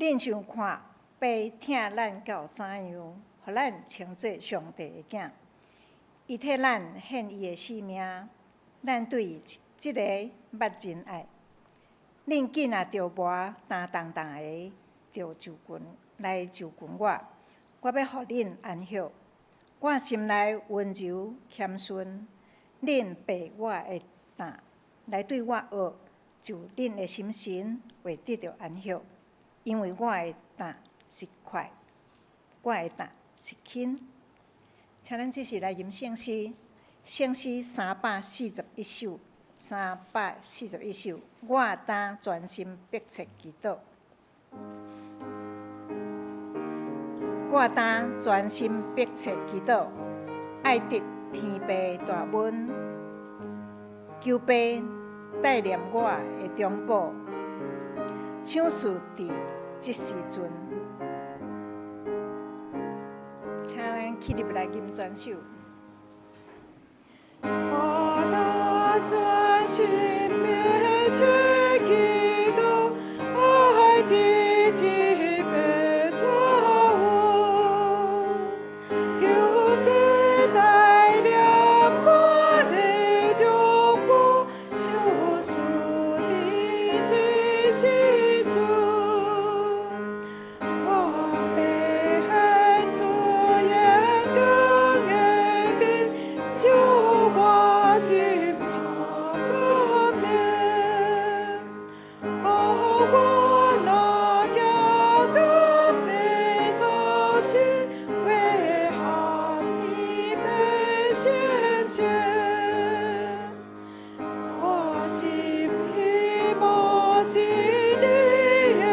恁想看爸疼咱到怎樣，予咱稱做上帝的囝。伊替咱獻伊的性命，咱對伊這个捌真愛。恁緊若著磨擔重重的，著就近來就近我，我欲予恁安歇。我心內溫柔謙遜，恁背我的擔來對我學，就恁的心神會得著安歇。因為我的擔是快，我的擔是輕。請咱這時來吟聖詩，聖詩341首，341首。我當專心迫切祈禱，我當專心迫切祈禱，愛得天父大恩，求父帶領我的中保，賞賜佇這時陣。請咱起立來吟全首。我當專心迫切祈禱，愛得天父大恩，求父帶領我的中保，賞賜佇這時陣。我欲出榮光的面，照我心神感銘。予我若行到白沙親，會合天父聖潔。我心希望真理的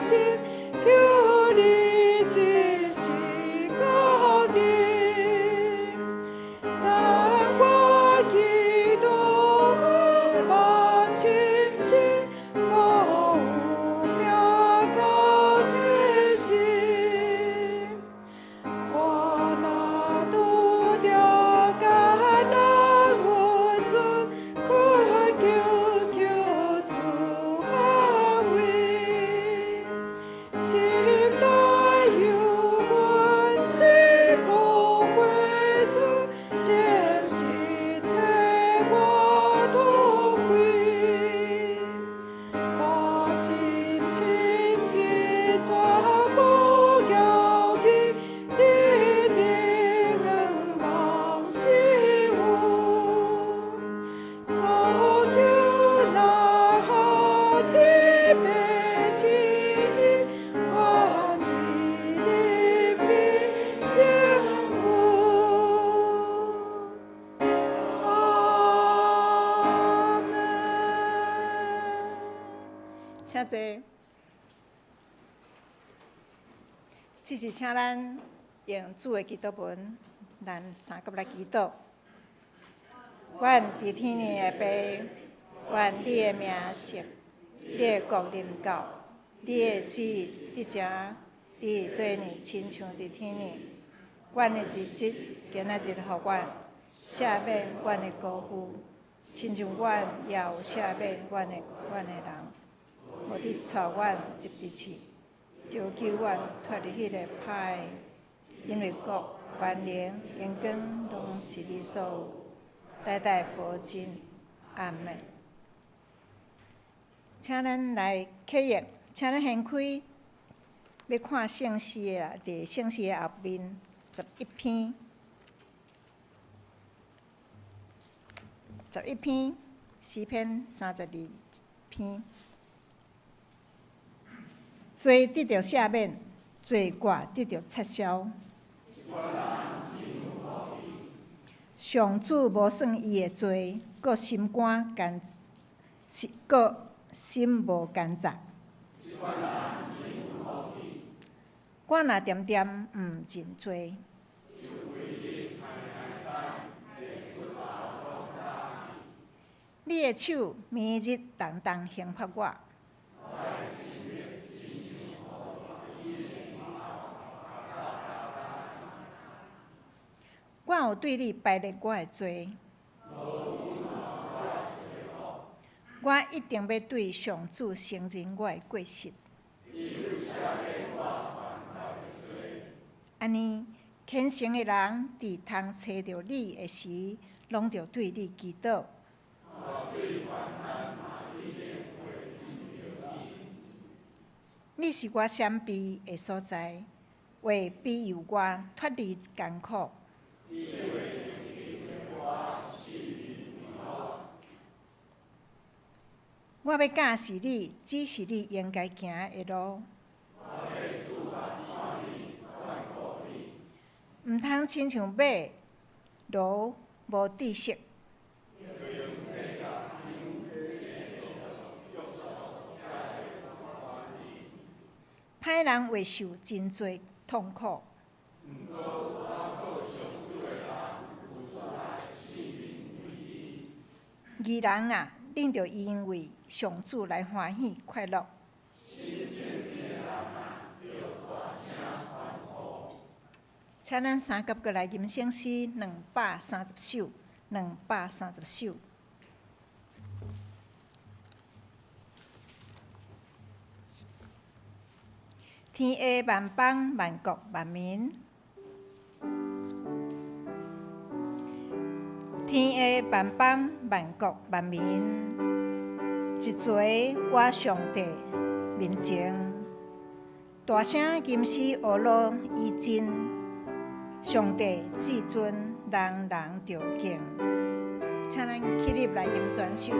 心，求你這時降臨。讚我基督仰望清新，閣有命共的心。我若拄著艱難有陣，懇求求主安慰，心內有阮這講話出，誠實替我託歸。我心深實全無搖去，佇頂仰望是有。所求若合天父旨意，願你憐憫應允。阿們。請坐。這是請咱用主的祈禱文，咱三個來祈禱。阮佇天頂的父，願你的名聖，你的國臨到，你的旨意得成佇地呢，親像佇天頂。阮的日食今仔日予阮，赦免阮的過負，親像阮也有赦免阮的人。無你帶阮入佇試，著救阮脫離彼个歹的，因為國、權能、榮光，攏是你所有，代代無盡。阿們。請咱來啟應，請咱掀開欲看聖詩的啦，佇聖詩的後面11篇，11篇，詩篇32篇。罪得著赦免，罪過得著撤銷。上主無算伊的罪，閣心肝乾，閣心無奸詐。我若恬恬毋認罪，你的手暝日重重刑罰我。我有對你排列我的罪，我一定欲對上主承認我的過失。按呢，虔誠的人佇通揣著你的時，攏著對你祈禱。你是我閃避的所在，會庇佑我脫離艱苦。我欲教示你，指示你應該行的路。毋通親像馬驢無知識。歹人會受真濟痛苦。義人啊，恁著因為上主來歡喜快樂。請咱三甲閣來吟聖詩230首，230首。天下萬邦萬國萬民，天下萬邦萬國萬民，一齊倚上帝面前，大聲吟詩呵咾伊真，上帝至尊，人人著敬。請咱起立來吟全首。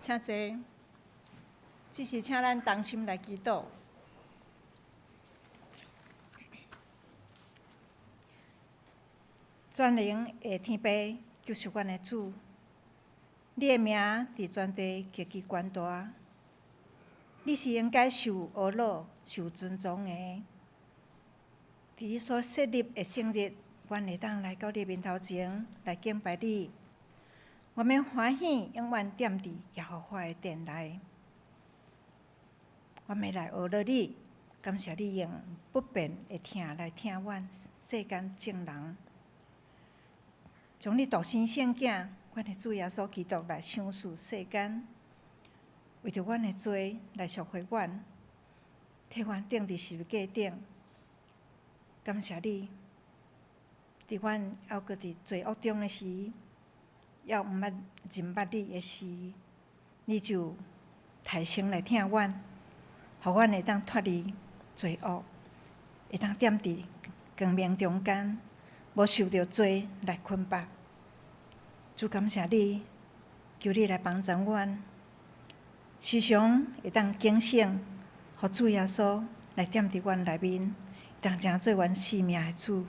請坐，只是請咱同心來祈禱。全能的天父，救贖阮的主，你的名佇全地極其懸大，你是應該受呵咾、受尊崇的。佇你所設立的聖日，阮會當來到你面頭前來敬拜你。我們歡喜永遠踮佇耶和華的殿內，我們來呵咾你，感謝你用不變的疼來疼阮世間眾人，將你獨生聖子，阮的主耶穌基督來賞賜世間，為著阮的罪來贖回阮，替阮釘佇十字架頂。感謝你，佇阮猶閣佇罪惡中的時，猶毋捌認捌你的時，你就抬身來疼阮，予阮會當脫離罪惡，會當踮佇光明中間，無受著罪來捆綁。主感謝你，求你來幫助阮，時常會當警醒，予主耶穌來踮佇阮內面，會當成做阮生命的主，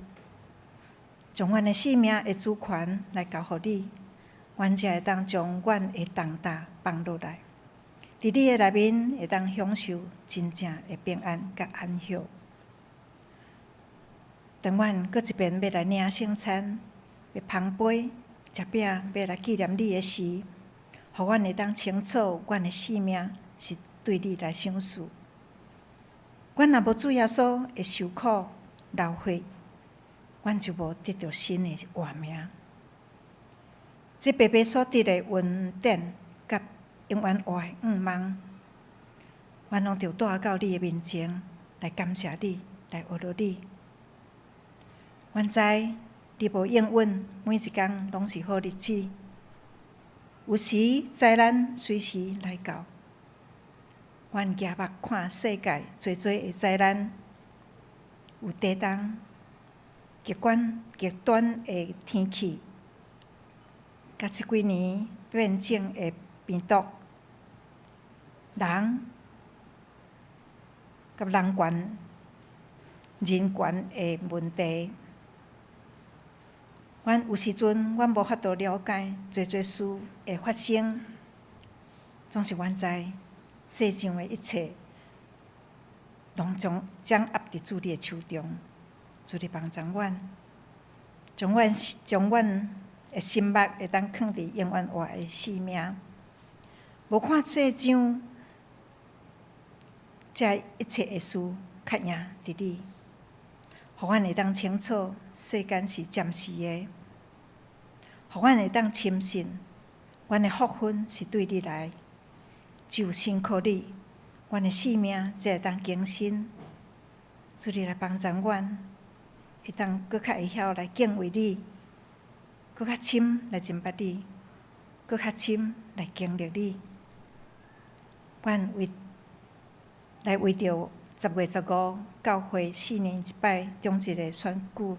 將阮的生命的主權來交予你。阮才會當將阮的重擔放落來，佇你的內面會當享受真正的平安佮安息。當阮閣一遍欲來領聖餐，欲捧杯、食餅，欲來紀念你的時，予阮會當清楚，阮的性命是對你來賞賜。阮若無主耶穌的受苦流血，阮就無得著新的活命。這白白所得的恩典，佮永遠活的向望，阮攏著帶到你的面前來感謝你，來學著你。阮知你無應允每一工攏是好日子，有時災難隨時來到。阮舉目看世界，濟濟的災難，有地動、極端的天氣，佮這幾年變種的病毒，人佮人權、人權的問題。阮有時陣，阮無法度了解濟濟事會發生，總是阮知世上的一切，攏總掌握佇主你的手中。主你幫助阮，將阮的心目會當囥佇永遠活的性命，無看世上這一切的事較贏佇你，予阮會當清楚世間是暫時的，予阮會當深信，阮的福分是對你來，只有信靠你，阮的性命才會當更新。主你來幫助阮，會當閣較會曉來敬畏你，閣較深來認捌你，閣較深來經歷你。阮為來為著10月15教會4年一擺長執的選舉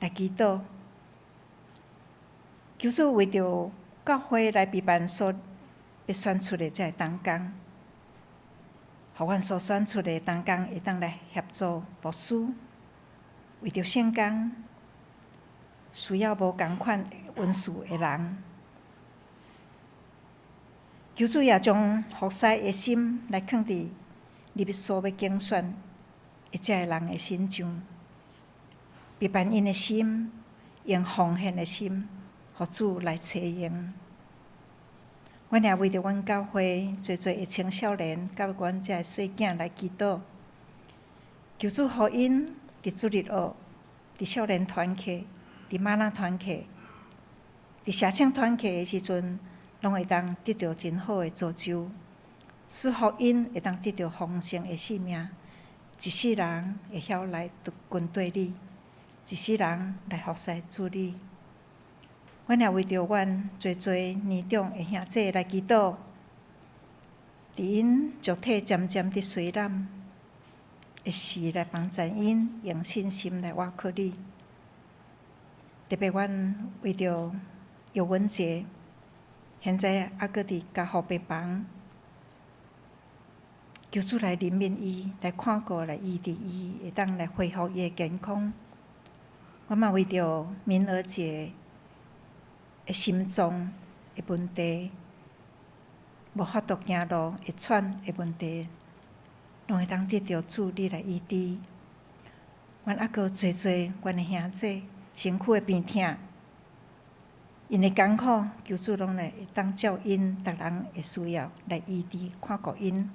來祈禱，求主為著教會來備辦所欲選出的這个同工，予阮所選出的同工會當來協助牧師，為著聖工需要無仝款恩賜的人，求主也將服侍的心來囥佇你所欲揀選的這个人的身上，備辦𪜶的心，用奉獻的心，予主來採用。阮也為著阮教會濟濟的青少年，佮阮這个細囝來祈禱，求主予𪜶佇主日學、佇少年團契、佇嗎哪團契、佇社青團契的時陣，攏會當得著真好的造就，使予𪜶會當得著豐盛的生命，一世人會曉來跟綴你，一世人來服侍主你。阮也為著阮濟濟年長的兄姊來祈禱，佇𪜶肉體漸漸佇衰老的時，來幫助𪜶用信心來倚靠你。特別阮為著葉文傑，現在猶閣佇加護病房，求主來憐憫伊，來看顧，來醫治伊，會當來恢復伊的健康。阮嘛為著敏兒姐的心臟的問題，無法度行路、會喘的問題，攏會當得著主你來醫治。阮猶閣濟濟阮的兄姊身軀的病痛，𪜶的艱苦，求主攏來會當照𪜶逐人的需要來醫治、看顧𪜶。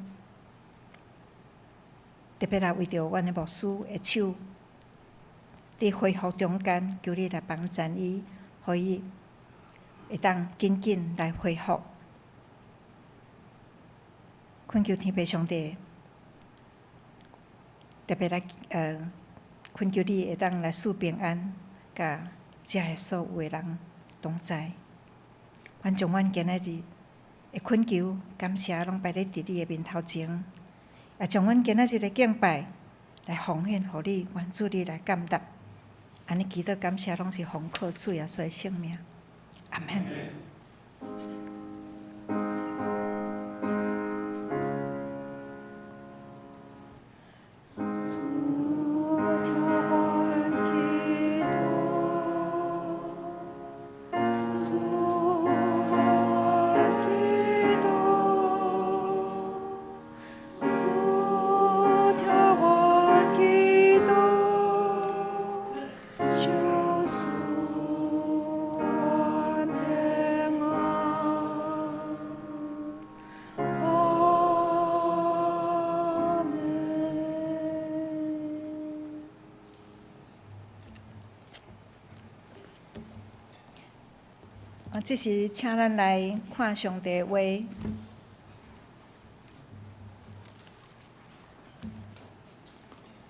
特別來為著阮的牧師的手，佇恢復中間，求你來幫助伊，予伊會當緊緊來恢復。懇求天父上帝，特別來懇求你會當來賜平安，佮遮的所有的人同在。阮將阮今仔日的懇求、感謝，攏擺咧佇你的面頭前，也將阮今仔日的敬拜來奉獻予你，願主你來感答。按呢祈禱感謝，攏是奉靠主耶穌的聖名。阿們。主聽阮祈禱，主。啊，這時請咱來看上帝話。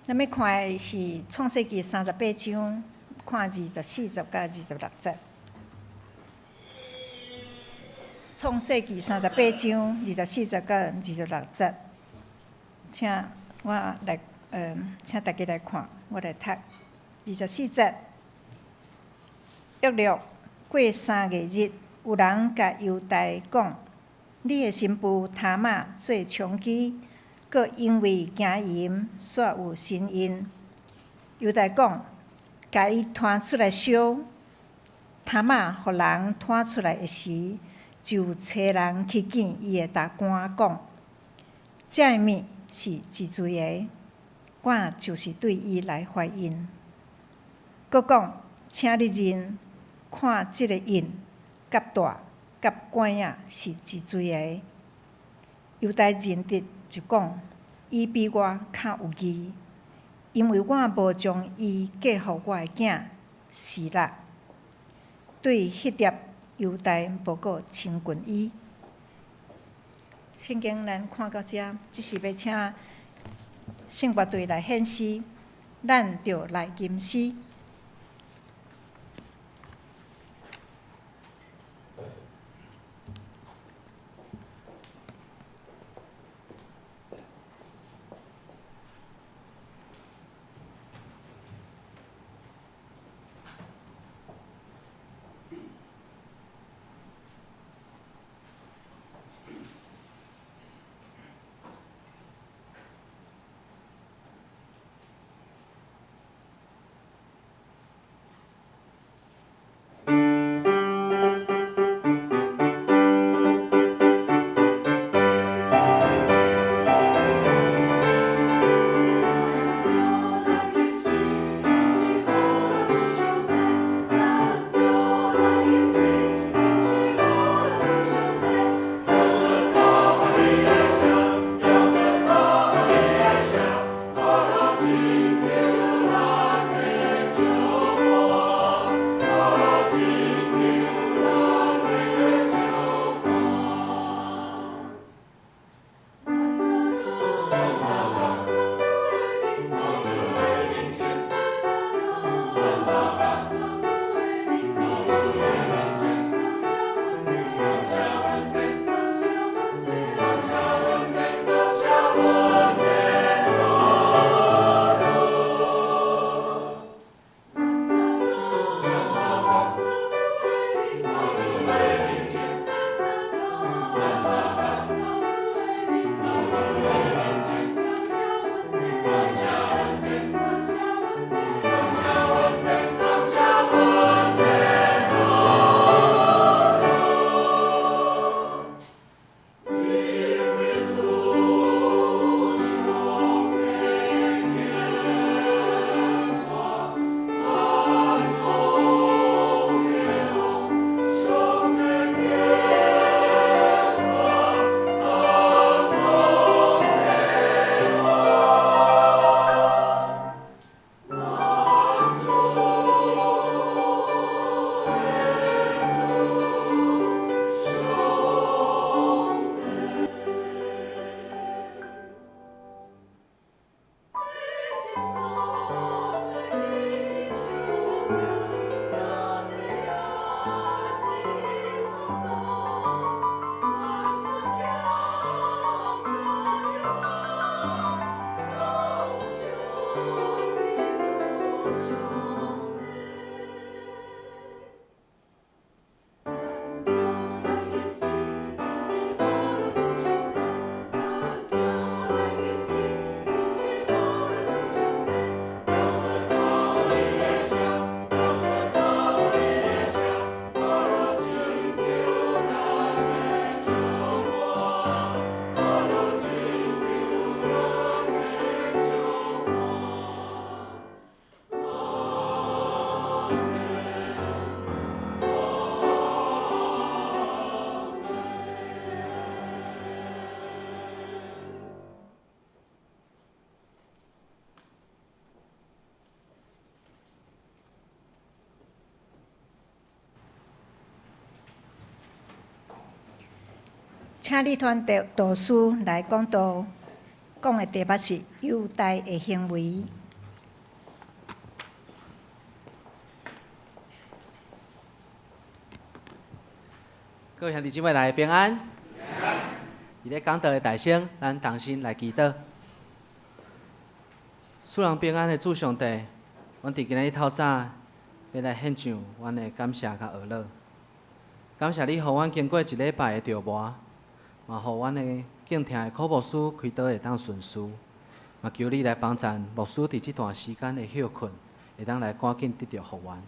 咱欲看的是創世記38章，看24節佮26節。創世記38章24節佮26節，請我來，請大家來看，我來讀24節。約略過3個日，有人共猶大講：你的新婦他瑪做娼妓，閣因為行淫，煞有身孕。猶大講：共伊拖出來燒。他瑪予人拖出來的時，就差人去見伊的大官，講：這个物是一罪的，我就是對伊來懷孕。閣講：請你認看這个印佮帶佮管仔是一罪的。猶大認得就講：伊比我較有義，因為我無將伊嫁予我的囝示辣。對彼粒，猶大無閣親近伊。聖經咱看到遮，這是欲請聖樂隊來獻詩，咱著來吟詩。請立團導導師來講道，講的題目是猶大的行為。各位兄弟姊妹來平安。佇咧講道的大聲，咱同心來祈禱。賜人平安的主上帝，阮佇今仔日透早，欲來獻上阮的感謝佮呵咾。感謝你，予阮經過一禮拜的著磨，嘛予阮的敬聽的柯牧師開刀會當順遂，嘛求你來幫贊牧師佇這段時間的歇睏，會當來趕緊得著復原。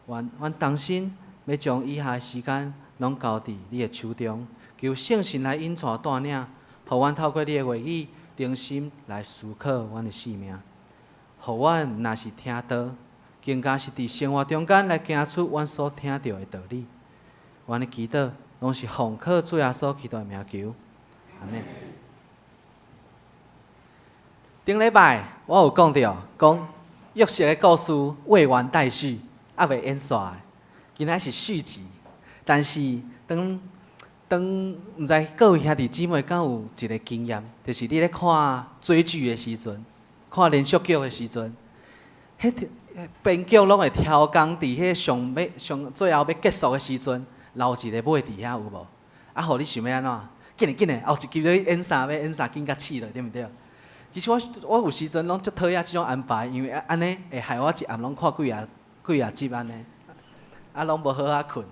願阮同心欲將以下的時間攏交佇你的手中，求聖神來引帶帶領，予阮透過你的話語，重新來思考阮的生命，予阮毋但是聽道，更加是佇生活中間來行出阮所聽著的道理。阮的祈禱攏是奉靠主耶穌基督的名求，阿們。頂禮拜我有講著，講約瑟的故事未完待續，猶未演煞的。今仔是續集，但是當當毋知各位兄弟姊妹敢有一個經驗，就是你咧看追劇的時陣，看連續劇的時陣，彼編劇攏會挑工佇彼上尾上最後欲結束的時陣，留一个尾佇遐有無？啊，予你想欲按怎？緊嘞緊嘞，後一集欲演啥？欲演啥？緊共試落，對毋對？其實我我有時陣攏足討厭這種安排，因為按呢會害我一暗攏看幾仔幾仔集按呢，啊，攏無好好睏。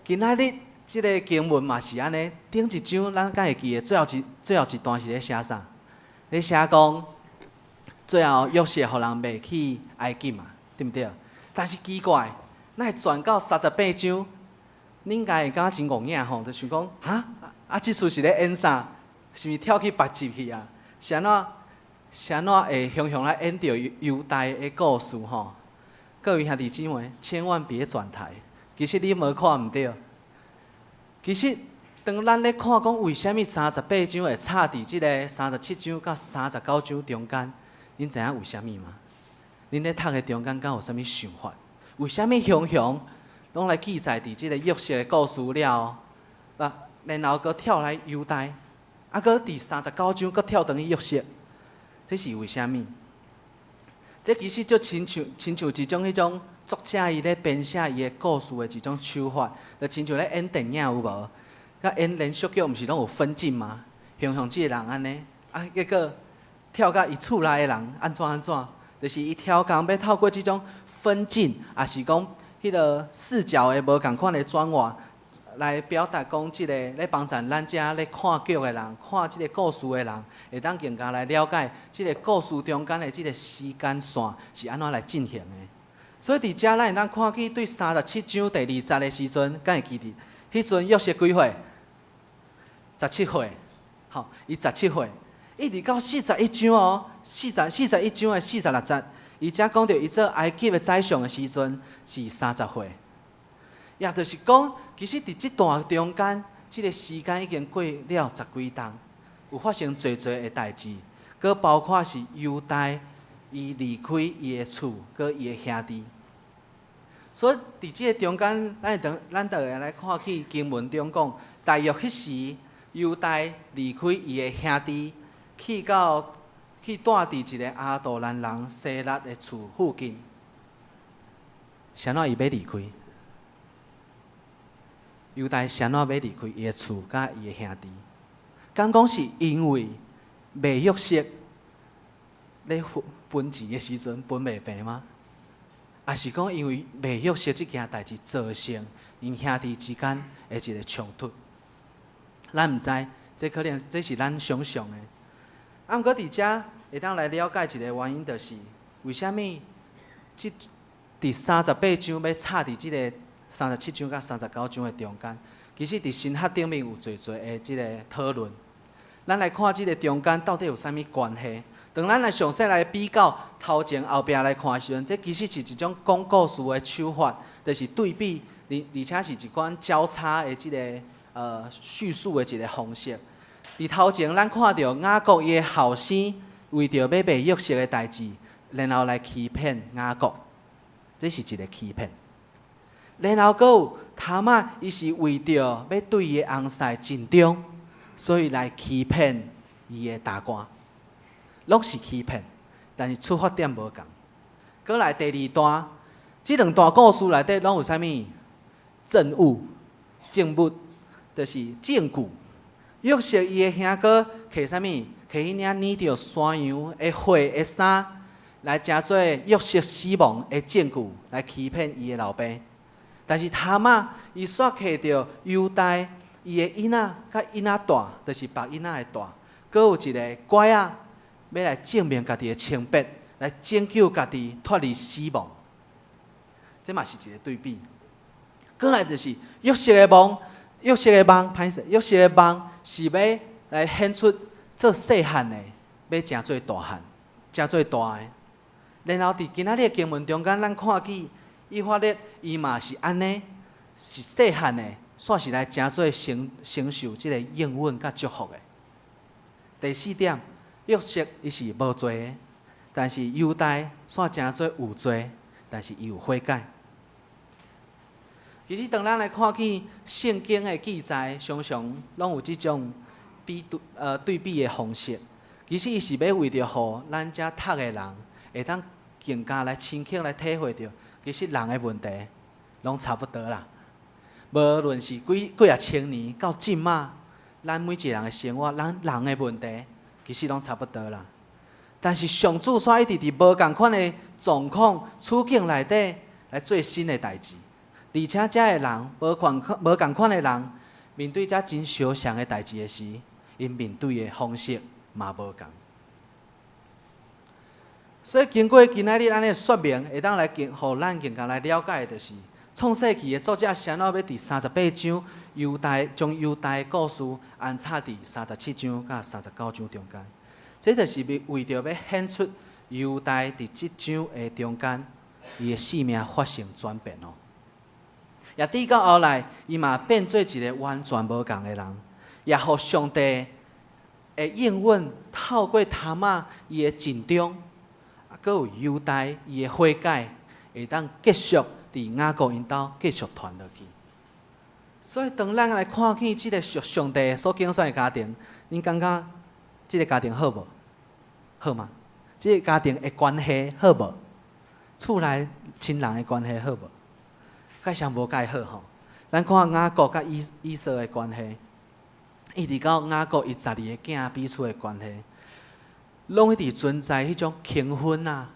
今仔日這个經文嘛是按呢，頂一章咱敢會記得最後一最後一段是咧寫啥？咧寫講最後約瑟予人賣去埃及嘛，對毋對？但是奇怪，咱會轉到三十八章。恁應該會感覺真戇影吼，就想講，哈，啊，這出是咧演啥？是毋是跳去別集去啊？是按怎？是按怎會雄雄來演著猶大的故事吼？各位兄弟姊妹，千萬別轉台。其實你無看毋對。其實當咱咧看講為啥物三十八章會插佇這个三十七章佮三十九章中間，恁知影為啥物嗎？恁咧讀的中間敢有啥物想法？為啥物雄雄攏來記載佇這个約瑟的故事了後，啊，然後閣跳來猶大，啊，閣佇三十九章閣跳轉去約瑟，這是為啥物？這其實就親像親像一種彼種作者伊咧編寫伊的故事的一種手法，就親像咧演電影有無？佮演連續劇毋是攏有分鏡嗎？雄雄這个人按呢，啊，結果跳到伊厝內的人按怎按怎，就是伊挑工欲透過這種分鏡，抑是講彼个視角的無仝款的轉換，來表達講這个咧幫助咱遮咧看劇的人，看這个故事的人，會當更加來了解這个故事中間的這个時間線是按怎來進行的。所以佇遮咱會當看見對三十七章第二節的時陣，敢會記得？彼陣約瑟幾歲？十七歲，吼，伊十七歲，一直到四十一章哦，四十四十一章的四十六節。伊才講著伊做埃及的宰相的時陣是三十歲，也就是講，其實佇這段中間，這个時間已經過了十幾冬，有發生濟濟的代誌，閣包括是猶大伊離開伊的厝，閣伊的兄弟。所以佇這个中間，咱會當咱就會來看去經文中講，大約彼時，猶大離開伊的兄弟，去到。去住佇一个亞杜蘭人西拉的厝附近。是按怎伊欲離開？猶大是按怎欲離開伊的厝佮伊的兄弟？敢講是因為賣約瑟咧分錢的時陣分袂平嗎？抑是講因為賣約瑟這件代誌造成𪜶兄弟之間的一個衝突？咱毋知，這可能這是咱想像的。啊，毋過佇遮會當來了解一個原因，就是為啥物這佇三十八章欲插佇這个三十七章佮三十九章的中間，其實佇神學頂面有濟濟的這个討論。咱來看這个中間到底有啥物關係？當咱來詳細來比較頭前後壁來看的時陣，這其實是一種講故事的手法，就是對比，而而且是一款交叉的這个敘述的一个方式。佇頭前，咱看著雅各伊的後生為著欲賣約瑟的代誌，然後來欺騙雅各，這是一个欺騙。然後閣有他瑪，伊是為著欲對伊的翁婿盡忠，所以來欺騙伊的大哥，攏是欺騙，但是出發點無仝。閣來第二段，這兩段故事內底攏有啥物？證物、證物，就是證據。約瑟伊的兄哥提啥物？提彼領染著山羊的血的衫，來成做約瑟死亡的證據，來欺騙伊的老爸。但是他瑪伊煞提著猶大伊的囡仔佮囡仔帶，就是別囡仔的帶，閣有一个拐仔，欲來證明家己的清白，來拯救家己脫離死亡。這嘛是一個對比。閣來就是約瑟的夢，約瑟的夢，歹勢，約瑟的夢是欲來顯出做細漢的，欲成做大漢，成做大的。然後佇今仔日的經文中間，咱看見以法蓮伊嘛是按呢，是細漢的，煞是來成做承承受這個應允佮祝福的。第四點，約瑟伊是無罪的，但是猶大煞成做有罪，但是伊有悔改。其實當咱來看見聖經的記載，常常攏有這種比對對比的方式。其實伊是欲為著予咱遮讀的人，會當更加來深刻來體會著，其實人的問題攏差不多啦。無論是幾幾若千年到這馬，咱每一個人的生活，咱人的問題，其實攏差不多啦。但是上主煞一直佇無仝款的狀況處境內底來做新的代誌，而且遮的人無仝無仝款的人，面對遮真相像的代誌的時，𪜶面對的方式嘛無仝。所以經過今仔日按呢說明，會當來更予咱更加來了解的，就是創世記的作者是按怎欲佇三十八章猶大將猶大的故事安插佇三十七章佮三十九章中間。這就是為為著欲顯出猶大佇這章的中間，伊的性命發生轉變哦。也直到後來，伊嘛變做一个完全無仝的人，也予上帝的應允透過他瑪伊的盡忠，啊，閣有猶大伊的悔改，會當繼續佇雅各𪜶兜繼續傳落去。所以，當咱來看見這个屬上帝所揀選的家庭，恁感覺這个家庭好無？好嗎？這个家庭的關係好無？厝內親人的關係好無？蓋上無蓋好吼。咱看雅各佮以以掃的關係，一直到雅各伊十二個囝彼此的關係，攏一直存在彼種輕分啦、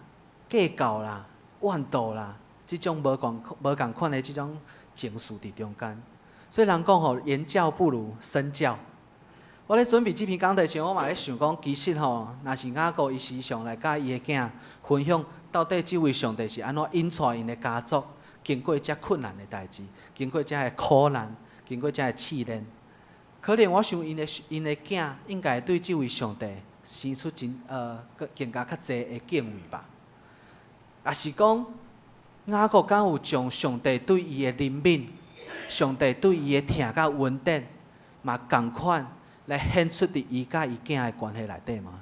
計較啦、怨妒啦，這種無仝無仝款的這種情緒佇中間。所以人講吼，言教不如身教。我咧準備這篇講題時，我嘛咧想講，其實吼，若是雅各伊時常來佮伊的囝分享，到底這位上帝是按怎引帶𪜶的家族，經過遮困難的代誌，經過遮的苦難，經過遮的試煉，可能我想𪜶的𪜶的囝應該對這位上帝生出真更加較濟的敬畏吧。抑是講雅各敢有將上帝對伊的憐憫，上帝對伊的疼佮恩典，嘛仝款來顯出佇伊佮伊囝的關係內底嗎？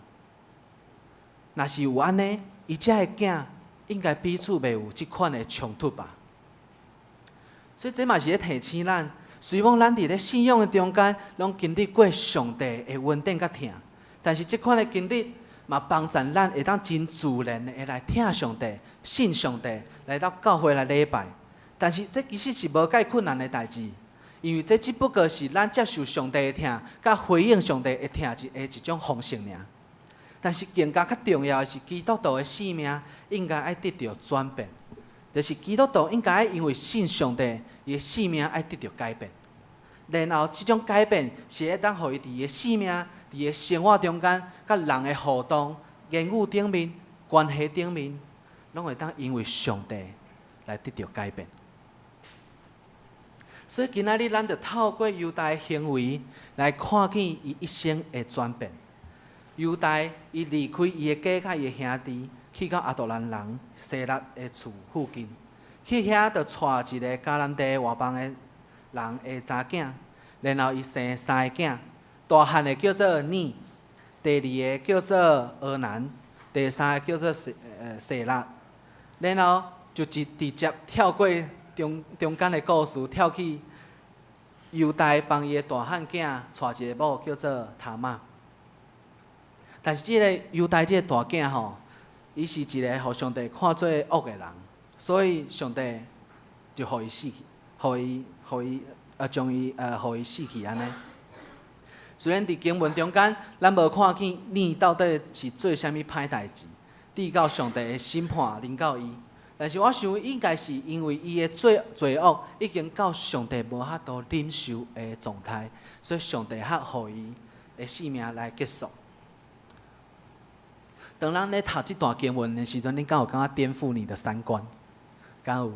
若是有按呢，伊遮的囝應該彼此袂有這款的衝突吧？所以這嘛是咧提醒咱，雖罔咱佇咧信仰的中間，攏經歷過上帝的恩典佮疼，但是這款的經歷嘛幫助咱會當真自然的來疼上帝、信上帝，來到教會來禮拜。但是這其實是無蓋困難的代誌，因為這只不過是咱接受上帝的疼，佮回應上帝的疼一的一種方式爾。但是更加較重要的是，基督徒的生命應該愛得著轉變，就是基督徒應該愛因為信上帝，伊的生命愛得著改變。然後這種改變是會當予伊佇伊的生命、佇伊的生活中間，佮人的互動、言語頂面、關係頂面，攏會當因為上帝來得著改變。所以今仔日咱就透過猶大的行為來看見伊一生的轉變。猶大伊離開伊的家佮伊的兄弟，去到亞杜蘭人西辣的厝附近，去遐就娶一个迦南地外邦的人的查囝，然後伊生三个囝，大漢的叫做珥，第二个叫做俄南，第三个叫做細辣。然後就直直接跳過中中間的故事跳去猶大幫伊的大漢囝娶一個某叫做他瑪。但是這个猶大這個大囝吼，伊是一个予上帝看做惡的人，所以上帝就予伊死去，予伊予伊將伊予伊死去按呢。雖然佇經文中間，咱無看見珥到底是做啥物歹代誌，直到上帝的審判臨到伊。但是我想應該是因為伊的罪罪惡已經到上帝無法度忍受的狀態，所以上帝才予伊的性命來結束。當咱咧讀這段經文的時陣，恁敢有感覺顛覆你的三觀？敢有？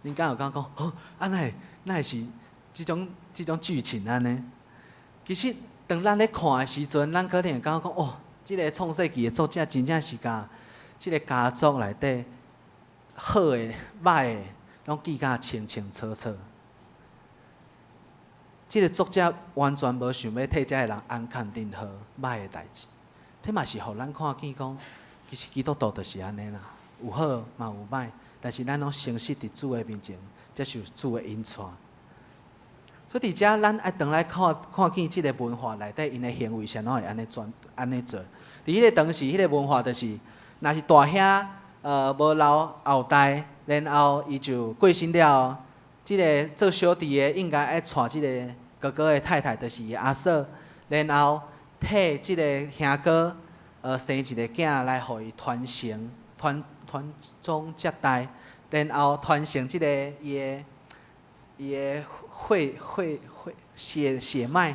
恁敢有感覺講，哦，啊哪會哪會是這種劇情按呢？其實，當咱咧看的時陣，咱可能會感覺講，哦，這个創世記的作者真正是共這个家族內底好的、歹的，攏記甲清清楚楚。這个作者完全無想欲替這个人掩藏任何歹的代誌。這嘛是予咱看見講，其實基督徒就是按呢啦，有好嘛有歹，但是咱攏誠實佇主的面前，接受主的引帶。所以佇遮，咱愛轉來看看見這个文化內底，𪜶的行為是按怎會按呢轉按呢做。佇彼个當時，彼个文化就是，若是大兄無留後代，然後伊就過身了後，這个做小弟的應該愛娶這个哥哥的太太，就是伊阿嫂，然後替這个兄哥生一个囝來予伊傳承、傳傳宗接代，然後傳承這个伊的血血血血血脈，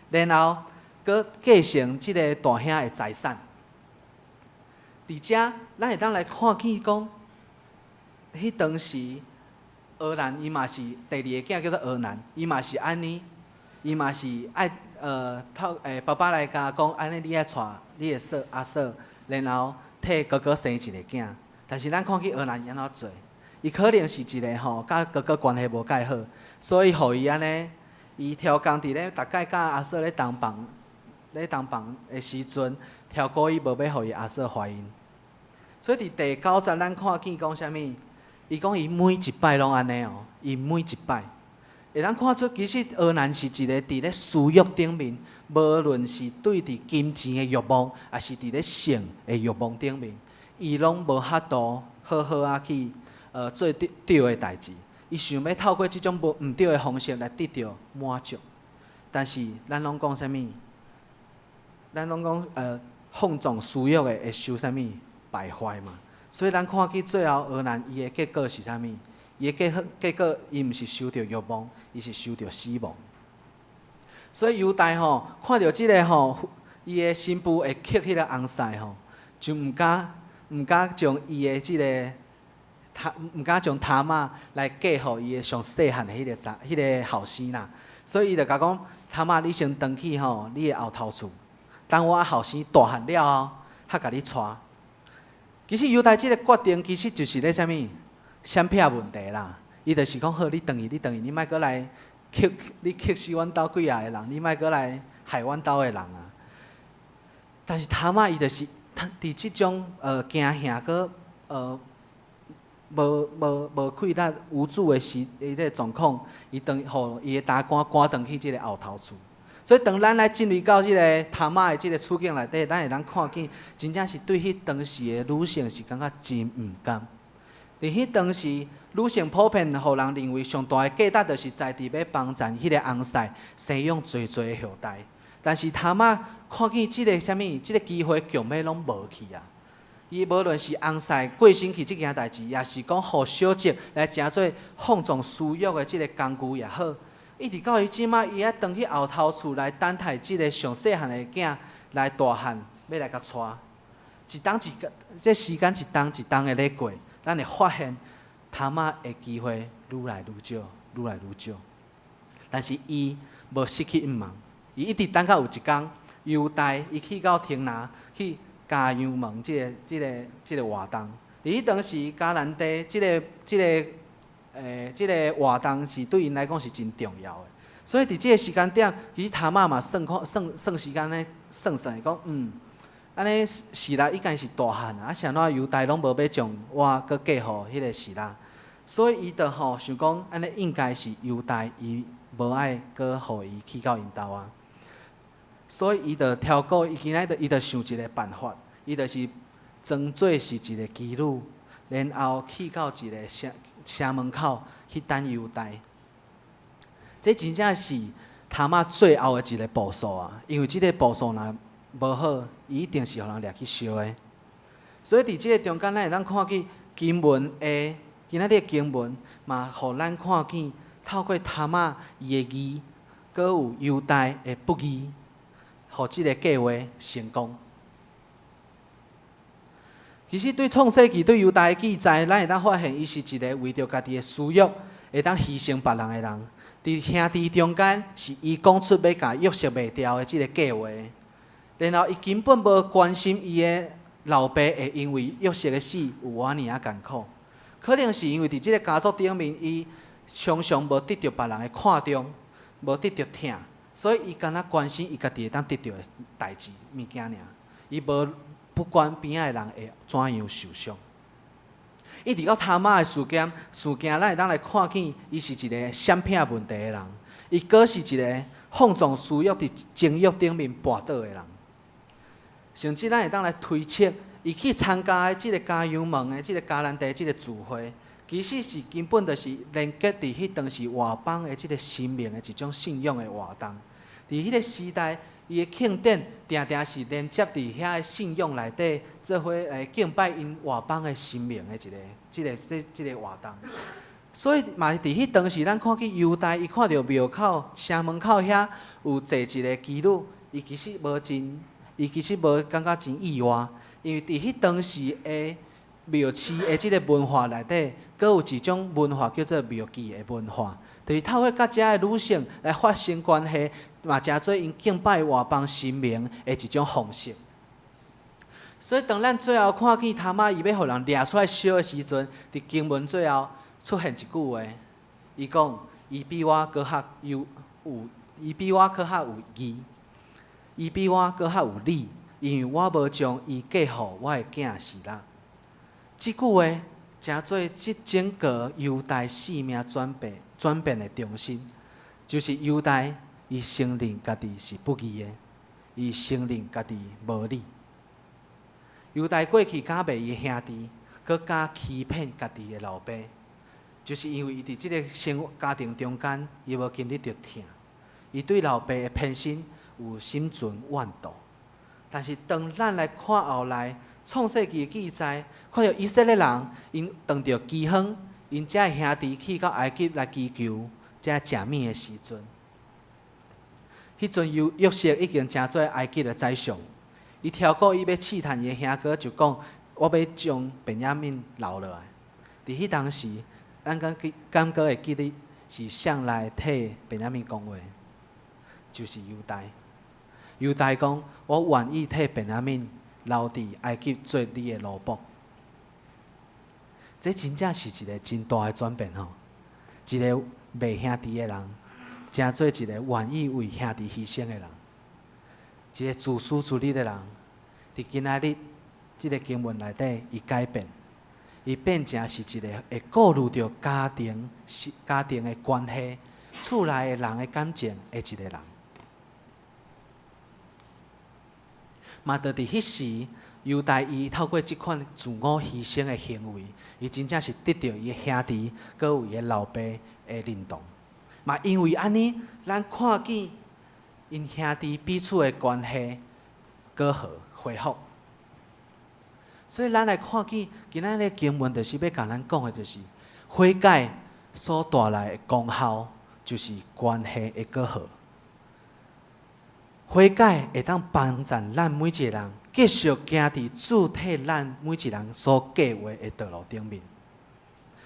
然後閣繼承這个大兄的財產。佇遮，咱會當來看見講，彼當時俄南伊嘛是第二個囝叫做俄南，伊嘛是按呢，伊嘛是愛透爸爸來共講，按呢你愛娶你的嫂阿嫂，然後替哥哥生一个囝。但是咱看見俄南伊按怎做？伊可能是一个吼，佮哥哥關係無蓋好，所以予伊按呢，伊超工佇咧逐擺佮阿嫂咧同房，咧同房的時陣，超過伊無欲予伊阿嫂懷孕。所以佇第九節，咱看見講啥物？伊講伊每一擺攏按呢哦，伊每一擺會當看出，其實俄南是一個佇咧私欲頂面，無論是對佇金錢的欲望，抑是佇咧性的欲望頂面，伊攏無法度好好仔去做對對的代誌。伊想欲透過這種無毋對的方式來得著滿足，但是咱攏講啥物？咱攏講放縱私欲的會受啥物敗壞嘛？所以咱看見最後俄南伊的結果是啥物？伊的結果，伊毋是受著欲望，伊是受著死亡。所以猶大吼看著這个吼，伊的新婦會克彼个翁婿吼，就毋敢將伊的這个他毋敢將他瑪來嫁予伊的上細漢的彼个查彼个後生啦。所以伊就共講：他瑪，你先轉去吼，你的後頭厝，等我後生大漢了後，才共你娶。其實猶大這个決定，其實就是咧啥物？閃避問題啦。伊就是講好，你轉去，你轉去，你莫閣來克，你克死阮兜幾仔个人，你莫閣來害阮兜的人啊。但是他瑪伊就是佇這種驚嚇閣無無無氣力無助的時，伊這个狀況，伊轉予伊的膽肝趕轉去這个後頭厝。所以當咱來進入到這个他瑪的這个處境內底，咱會當看見，真正是對彼當時的女性是感覺真毋甘。佇彼當時，女性普遍予人認為上大的價值，就是在佇欲幫贊彼个翁婿生養濟濟的後代。但是他瑪看見這个啥物，這个機會強欲攏無去啊！伊無論是翁婿過身去這件代誌，抑是講予小叔來成做放縱私欲的這个工具也好，一直到伊這馬，伊愛轉去後頭厝來等待這个上細漢的囝來大漢，欲來共娶。一冬一個，這時間一冬一冬的咧過，咱會發現他瑪的機會愈來愈少，愈來愈少。但是伊無失去向望，伊一直等到有一工，猶大伊去到亭拿去嘉羊門這个活動。佇彼當時，迦南地這个活動是對𪜶來講是真重要的。所以佇這个時間點，其實他瑪嘛算看算算時間咧算算，講按呢示拉已經是大漢啊，啊是按怎猶大攏無欲將我閣嫁予彼个示拉，所以伊就吼想講，按呢應該是猶大伊無愛閣予伊去到𪜶兜啊。所以伊就超過，伊今仔就伊就想一個辦法，伊就是裝做是一個妓女，然後去到一個城城門口去等猶大。這真正是他瑪最後的一個步數啊！因為這個步數若無好，伊一定是予人掠去燒的。所以佇這個中間，咱會當看見經文的今仔日的經文嘛，予咱看見透過他瑪伊的義，閣有猶大的不義，予這個計劃成功。其實對創世記對猶大的記載，咱會當發現，伊是一個為著家己的私欲，會當犧牲別人的人。佇兄弟中間，是伊講出欲共約瑟賣掉的這個計劃，然後伊根本無關心伊的老爸會因為約瑟的死有偌爾仔艱苦。可能是因為佇這個家族頂面，伊常常無得著別人的看重，無得著疼，所以伊干焦關心伊家己會當得著的代誌物件爾，伊無不管邊仔的人會怎樣受傷。一直到他瑪的事件，事件咱會當來看見，伊是一個閃避問題的人，伊閣是一個放縱私欲佇情欲頂面跋倒的人。甚至咱會當來推測，伊去參加的這個嘉陽門的這個迦南地這個聚會，其實是根本就是連結佇彼當時外邦的這個神明的一種信仰的活動。佇彼個時代，伊的慶典定定是連接佇遐个信仰內底，做伙來敬拜𪜶外邦的神明的一個、這個、這、這個活動。所以嘛是佇彼當時，咱看見猶大伊看著廟口、城門口遐有坐一個妓女，伊其實無感覺真意外，因為佇彼當時的廟市的這個文化內底，閣有一種文化叫做廟妓的文化，就是透過佮遮的女性來發生關係，嘛成做𪜶敬拜外邦神明的一種方式。所以當咱最後看見他瑪伊欲予人掠出來燒的時陣，佇經文最後出現一句話，伊講：伊比我閣較有有，伊比我閣較有義，伊比我閣較有理，因為我無將伊嫁予我的囝示拉。這句話成做這整個猶大性命轉變轉變的中心，就是猶大伊承認家己是不義的，伊承認家己無理。猶大過去敢賣伊兄弟，閣敢欺騙家己的老爸，就是因為伊佇這個生活家庭中間，伊無經歷著疼，伊對老爸的偏心有心存怨妒。但是當咱來看後來創世記的記載，看著以色列人𪜶當著饑荒，𪜶遮的兄弟去到埃及來祈求遮食物的時陣，彼陣約約瑟已經成做埃及的宰相。伊超過伊欲試探伊的兄哥，就講：我欲將便雅憫留落來。佇彼當時，咱敢記敢閣會記得是誰來替便雅憫講話？就是猶大。猶大講：我願意替便雅憫留佇埃及做你的奴僕。這真正是一個真大的轉變吼！一個賣兄弟的人，成做一個願意為兄弟犧牲的人。一個自私自利的人，佇今仔日這個經文內底，伊改變，伊變成是一個會顧慮著家庭、是家庭的關係、厝內的人的感情的一個人。嘛，就佇彼時，猶大伊透過這款自我犧牲的行為，伊真正是得著伊的兄弟，閣有伊的老爸的認同。嘛，因為按呢，咱看見。𪜶兄弟彼此的關係閣好恢復，所以咱來看見今仔日經文，就是欲共咱講的，就是悔改所帶來的功效，就是關係會閣好。悔改會當幫助咱每一個人繼續行佇主替咱每一個人所計劃的道路頂面。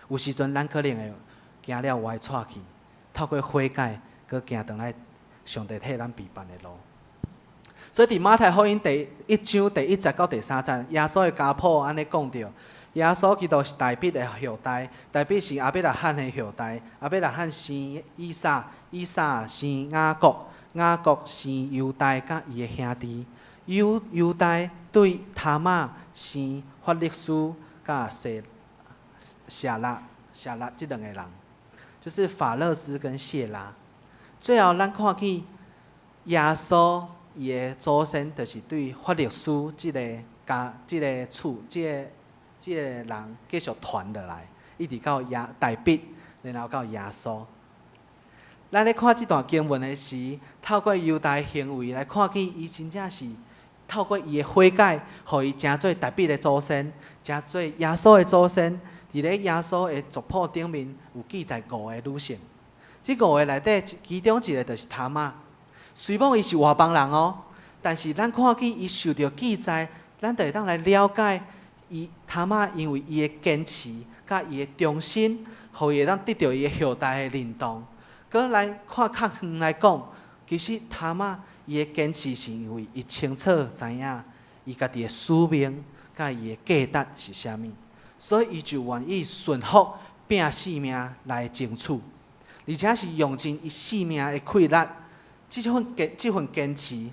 有時陣咱可能會行了歪岔去，透過悔改，閣行轉來。上帝替咱備辦的路，所以佇馬太福音第一章第一節到第三節，耶穌的家譜按呢講著：耶穌基督是大衛的後代，大衛是亞伯拉罕的後代，亞伯拉罕生以撒，以撒生雅各，雅各生猶大佮伊的兄弟，猶猶大對他瑪生法勒斯佮謝謝拉。謝拉這兩个人，就是法勒斯跟謝拉。最後咱看見耶穌伊的祖先，就是對法勒斯這个家、這个厝、這个人繼續傳落來，一直到耶大衛，然後到耶穌。咱咧看這段經文的時，透過猶大的行為來看見，伊真正是透過伊的悔改，予伊成做大衛的祖先，成做耶穌的祖先。佇咧耶穌的族譜頂面有記載五个女性，這五个內底，其中一个就是他瑪。雖罔伊是外邦人哦，但是咱看見伊受著記載，咱就會當來了解伊他瑪因為伊的堅持佮伊的忠心，予伊會當得著伊的後代的認同。閣來看較遠來講，其實他瑪伊的堅持是因為伊清楚知影伊家己的使命佮伊的價值是啥物，所以伊就願意順服拚性命來爭取，而且是用盡伊性命的氣力。這份堅持，予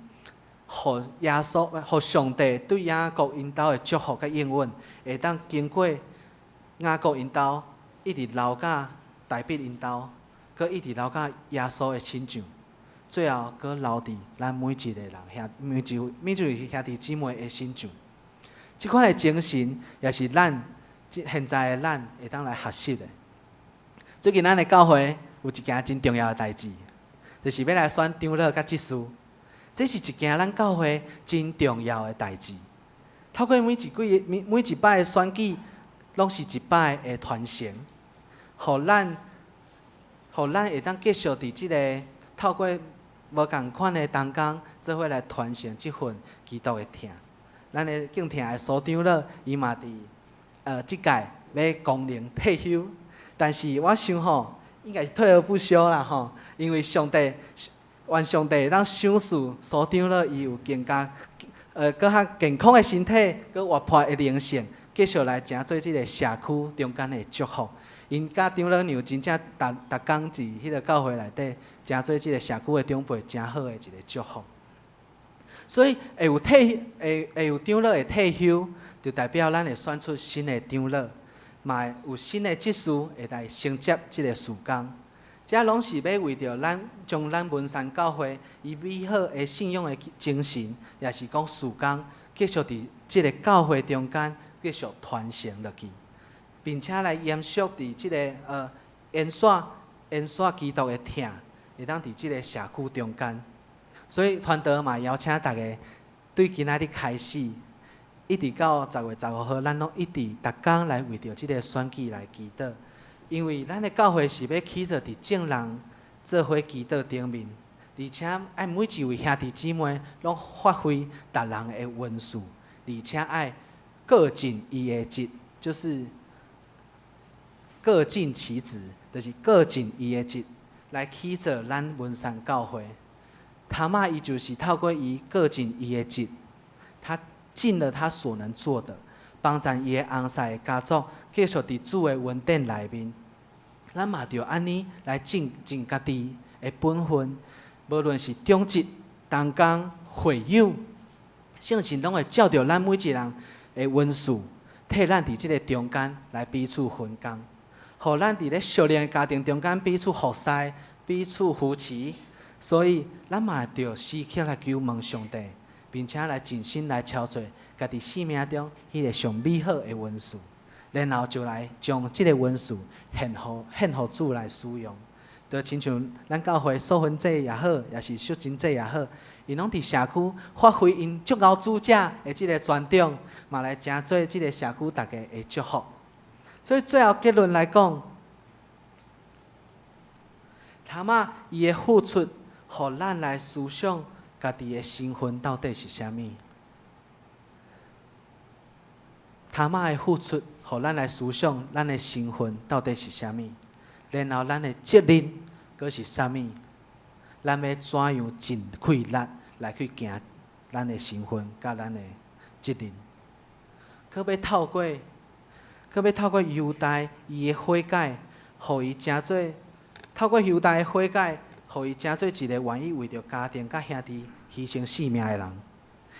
耶穌、予上帝對雅各𪜶兜的祝福佮應允，會當經過雅各𪜶兜，一直流到大衛𪜶兜，閣一直流到耶穌的身上，最後閣留佇咱每一個人兄、每一位兄弟姊妹的身上。這款的精神，也是咱現在的咱會當來學習的。最近咱的教會有一件真重要的代誌，就是欲來選長老佮執事，這是一件咱教會真重要的代誌。透過每一季、每一擺的選舉，攏是一擺的傳承，予咱會當繼續佇這个透過無仝款的同工，做伙來傳承這份基督的疼。咱的敬疼的蘇長老，伊嘛佇這屆欲光榮退休，但是我想吼，應該是退而不休啦吼，因為上帝，願上帝會當賞賜蘇長老伊有更加閣較健康的身體，閣活潑的靈性，繼續來成做這个社區中間的祝福。𪜶佮長老娘真正逐逐工佇彼个教會內底，成做這个社區的長輩，誠好的一個祝福。所以會有長老會退休，就代表咱會選出新的長老，嘛會有新的執事會來承接這个事工。這攏是欲為著咱將咱文山教會伊美好的信仰的精神，也是講事工，繼續佇這个教會中間繼續傳承落去，並且來延續佇這个延續基督的疼，會當佇這个社區中間。所以傳道嘛邀請大家，對今仔日開始，一直到10月15號，咱攏一直逐工來為著這个選舉來祈禱。因為咱的教會是欲起做佇眾人做伙祈禱頂面，而且愛每一位兄弟姊妹攏發揮逐人的恩賜，而且愛各盡伊的職，就是各盡其職，就是各盡伊的職來起做咱文山教會。他瑪伊就是透過伊各盡伊的職，他盡了他所能做的，幫贊伊的翁婿的家族繼續佇主的恩典內面。咱嘛著按呢來盡盡家己的本分，無論是長執、同工、會友，聖神攏會照著咱每一人的恩賜，替咱佇這个中間來彼此分工，予咱佇咧屬靈的家庭中間彼此服侍、彼此扶持。所以，咱嘛著時刻來求問上帝，並且來盡心來操作家己生命中彼个上美好的恩賜，然後就來將這个恩賜獻予主來使用。就親像咱教會素芬姐也好，抑是秀珍姐也好，𪜶攏佇社區發揮𪜶足𠢕主者的這个專長，嘛來成做這个社區大家的祝福。所以最後結論來講，他瑪伊的付出，予咱來思想家己的身份到底是啥物。他瑪的付出，予咱來思想咱的身份到底是啥物，然後咱的責任閣是啥物？咱欲怎樣盡氣力來去行咱的身份佮咱的責任？閣欲透過猶大伊的悔改，予伊成做透過猶大的悔改，予伊成做一个願意為著家庭佮兄弟犧牲性命的人。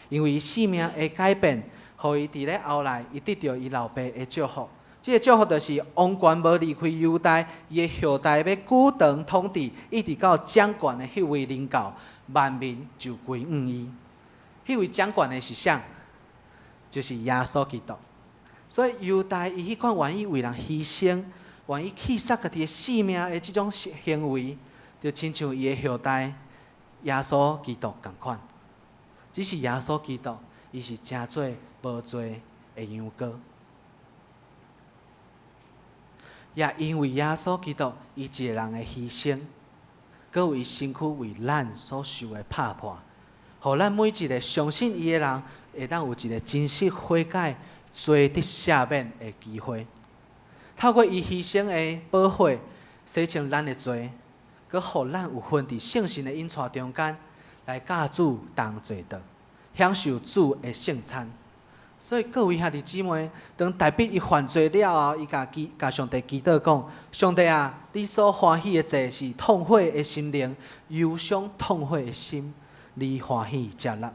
因為伊性命的改變，予伊佇咧後來，伊得著伊老爸的祝福，這个祝福就是王權無離開猶大，伊的後代欲久長統治，一直到掌權的彼位臨到，萬民就歸向伊。彼位掌權的是啥？就是耶穌基督。所以猶大伊彼款願意為人犧牲，願意棄殺家己的性命的這種行為，就親像伊的後代耶穌基督仝款。只是耶穌基督，伊是成做無罪的羊羔。也因為耶穌基督伊一个人的犧牲，閣有伊身軀為咱所受的拍破，予咱每一个相信伊的人，會當有一个真實悔改、罪得赦免的機會。透過伊犧牲的寶血，洗清咱的罪，閣予咱有份佇聖神的引帶中間，來佮主同坐桌，享受主的聖餐。所以各位兄弟姊妹，當大衛伊犯罪了後，伊共祈共上帝祈禱講：上帝啊，你所歡喜的祭是痛悔的心靈，憂傷痛悔的心，你歡喜接納。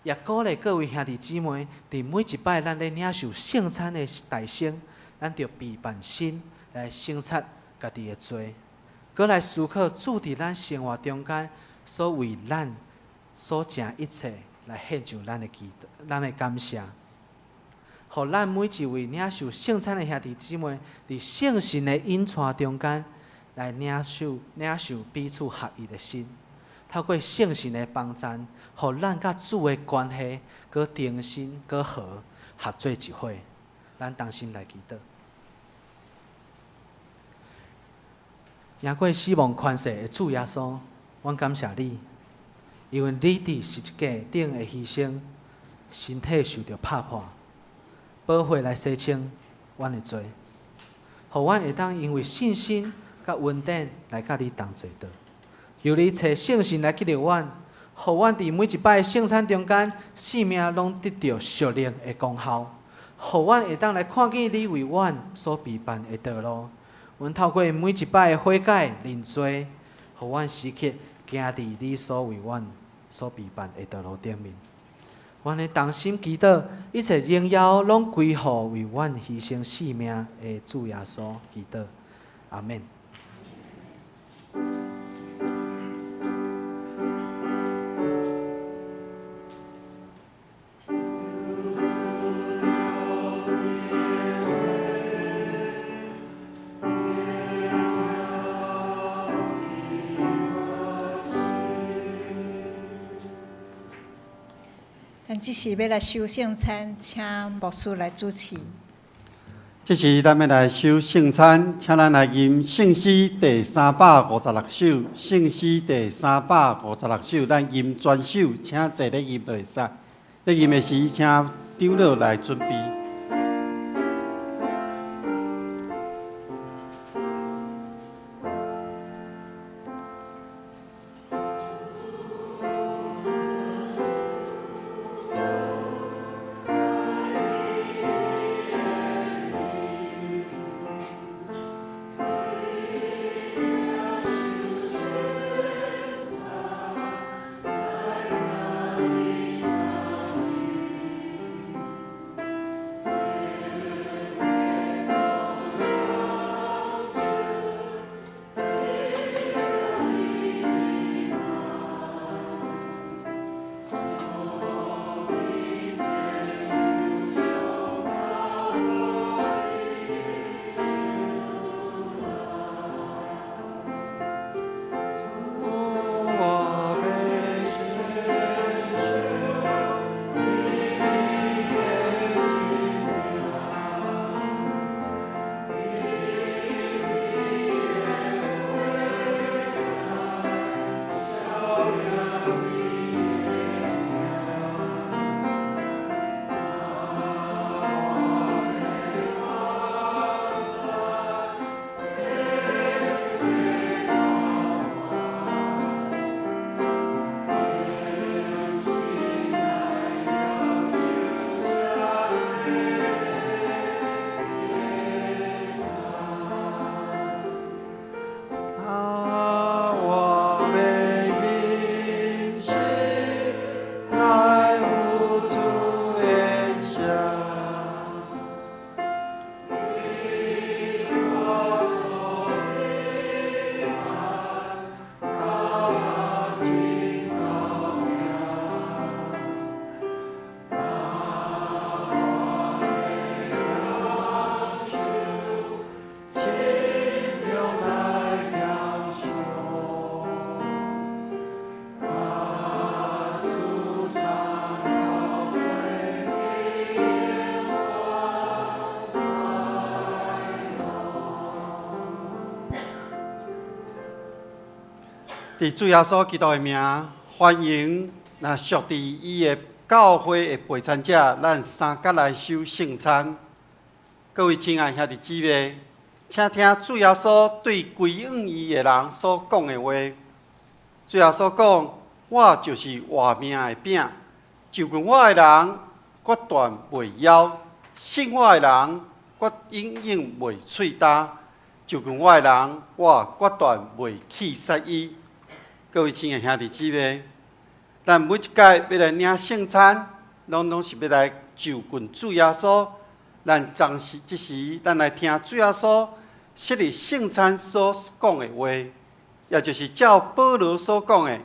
也鼓勵各位兄弟姊妹，佇每一擺咱咧領受聖餐的大聖，咱著備辦心來省察家己的罪，閣來思考主佇咱生活中間所為咱所成一切，來獻上咱的祈禱、咱的感謝。予咱每一位領受聖餐的兄弟姊妹，佇聖神的引帶中間，來領受彼此合一的心，透過聖神的幫贊，予咱佮主的關係閣重新閣和合做一伙。咱同心來祈禱。贏過死亡權勢的主耶穌，阮感謝你，因為你佇十字架頂的犧牲，身體受著拍破。寶血來洗清阮的罪，予阮會當因為信心佮恩典來佮你同坐桌。求你差聖神來激勵阮，予阮佇每一擺聖餐中間，性命攏得著屬靈的功效，予阮會當來看見你為阮所備辦的道路。阮透過每一擺的悔改認罪，予阮時刻行佇你所為阮所備辦的道路頂面。阮會同心祈禱，一切榮耀攏歸予為阮犧牲性命的主耶穌祈禱，阿們。咱這時欲來守聖餐，請牧師來主持。這時咱欲來守聖餐，請咱來吟聖詩第356首，聖詩第356首，咱吟全首，請坐咧吟就會使。咧吟的時，請長老來準備。佇主耶穌基督的名，歡迎若屬佇伊的教會的陪餐者，咱三角來守聖餐。各位親愛兄弟姊妹，請聽主耶穌對歸向伊的人所講的話。主耶穌講：我就是活命的餅，就近我的人，決斷袂枵；信我的人，決永遠袂喙焦。就近我的人，我決斷袂棄殺伊。各位親愛兄弟姊妹，咱每一擺欲來領聖餐，攏總是欲來就近主耶穌。咱當時這時，咱來聽主耶穌設立聖餐所講的話，也就是照保羅所講的，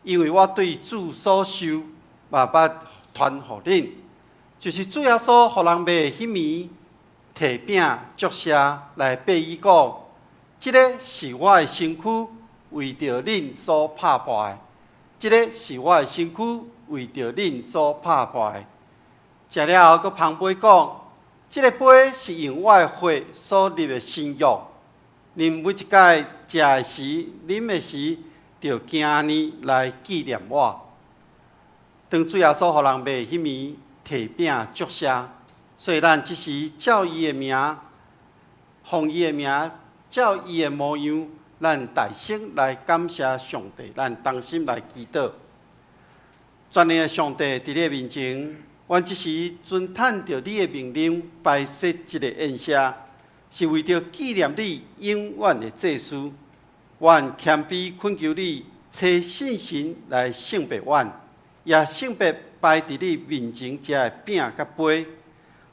因為我對主所受，嘛捌傳予恁，就是主耶穌予人賣的彼暝，提餅祝謝來擘伊講，這个是我的身軀，為著恁所拍破的；這个是我的身軀，為著恁所拍破的。食了後，閣捧杯講，這个杯是用我的血所立的新約。恁每一擺食的時、啉的時，著行按呢來紀念我。當主耶穌予人賣彼暝，提餅祝謝，所以咱這時照伊的名，奉伊的名，照伊的模樣，咱大聲來感謝上帝，咱同心來祈禱。全能的上帝佇你的面前，阮這時遵趁著你的命令，擺設這个宴席，是為著紀念你永遠的祭司。阮謙卑懇求你，差聖神來聖別阮，也聖別擺佇你面前這个餅佮杯，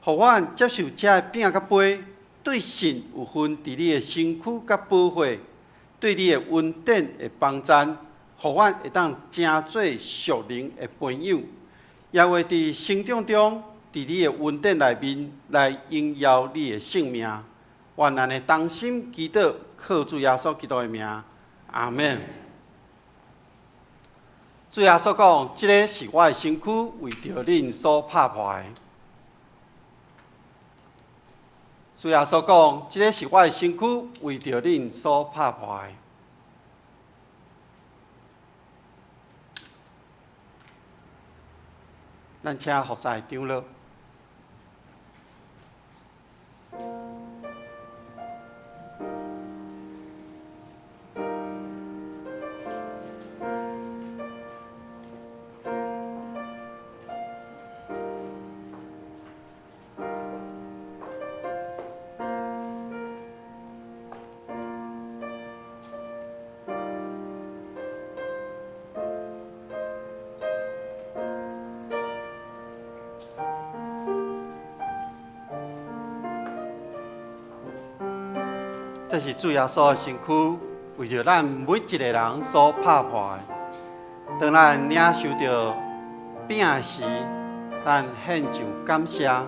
予阮接受這个餅佮杯，對信有份佇你的身軀佮寶血，對你的恩典的幫贊，予阮會當成做屬靈的朋友，也會佇成長中，佇你的恩典內面來榮耀你的聖名。願咱的同心祈禱，靠主耶穌基督的名，阿們。主耶穌講：這个是我的身軀，為著恁所拍破的。主耶穌講：這个是我的身軀，為著恁所拍破的。咱請服侍長老。這是主耶穌的身軀，為著咱每一個人所拍破的。當咱領受著餅時，咱獻上感謝。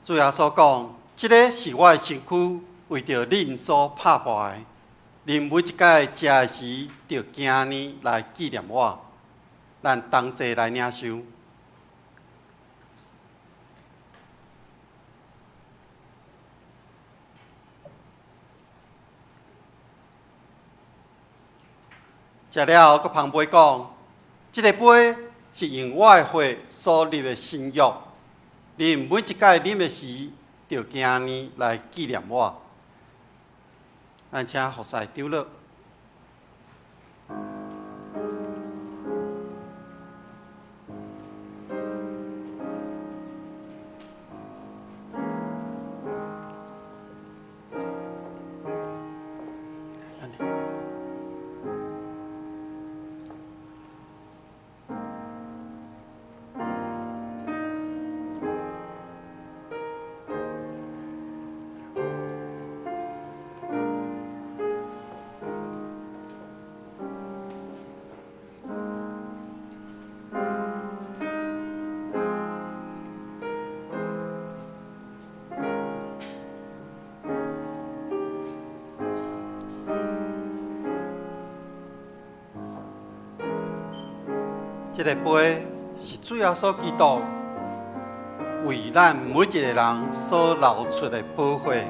主耶穌講：這个是我的身軀，為著恁所拍破的。恁每一擺食的時，著行按呢來紀念我。咱同齊來領受。食了後，閣捧杯講：這个杯是用我的血所立的新約。恁每一擺啉的時，著行按呢來紀念我。咱請服侍長老。這个杯是主耶穌基督為咱每一个人所流出的寶血。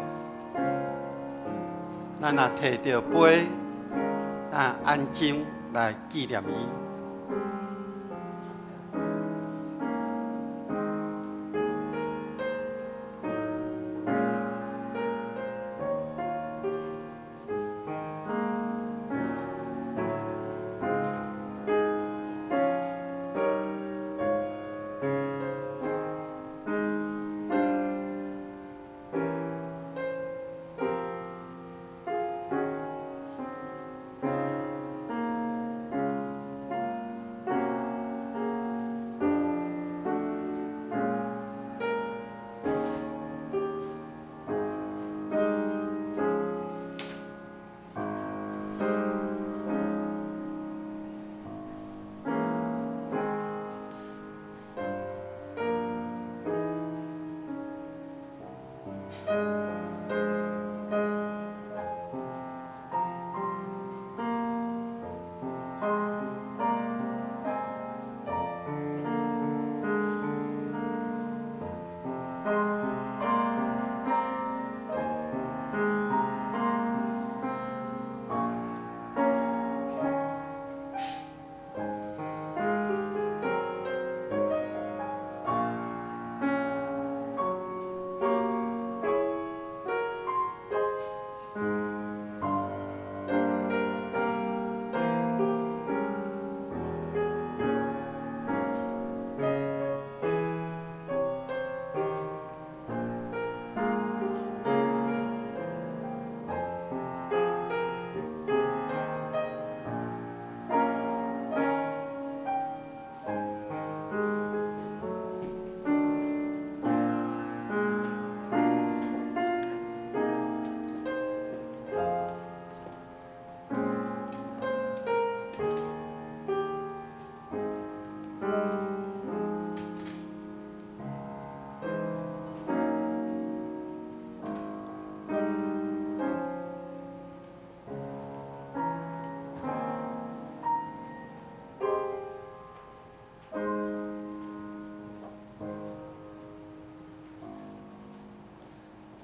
咱若提著杯，咱安靜來紀念伊。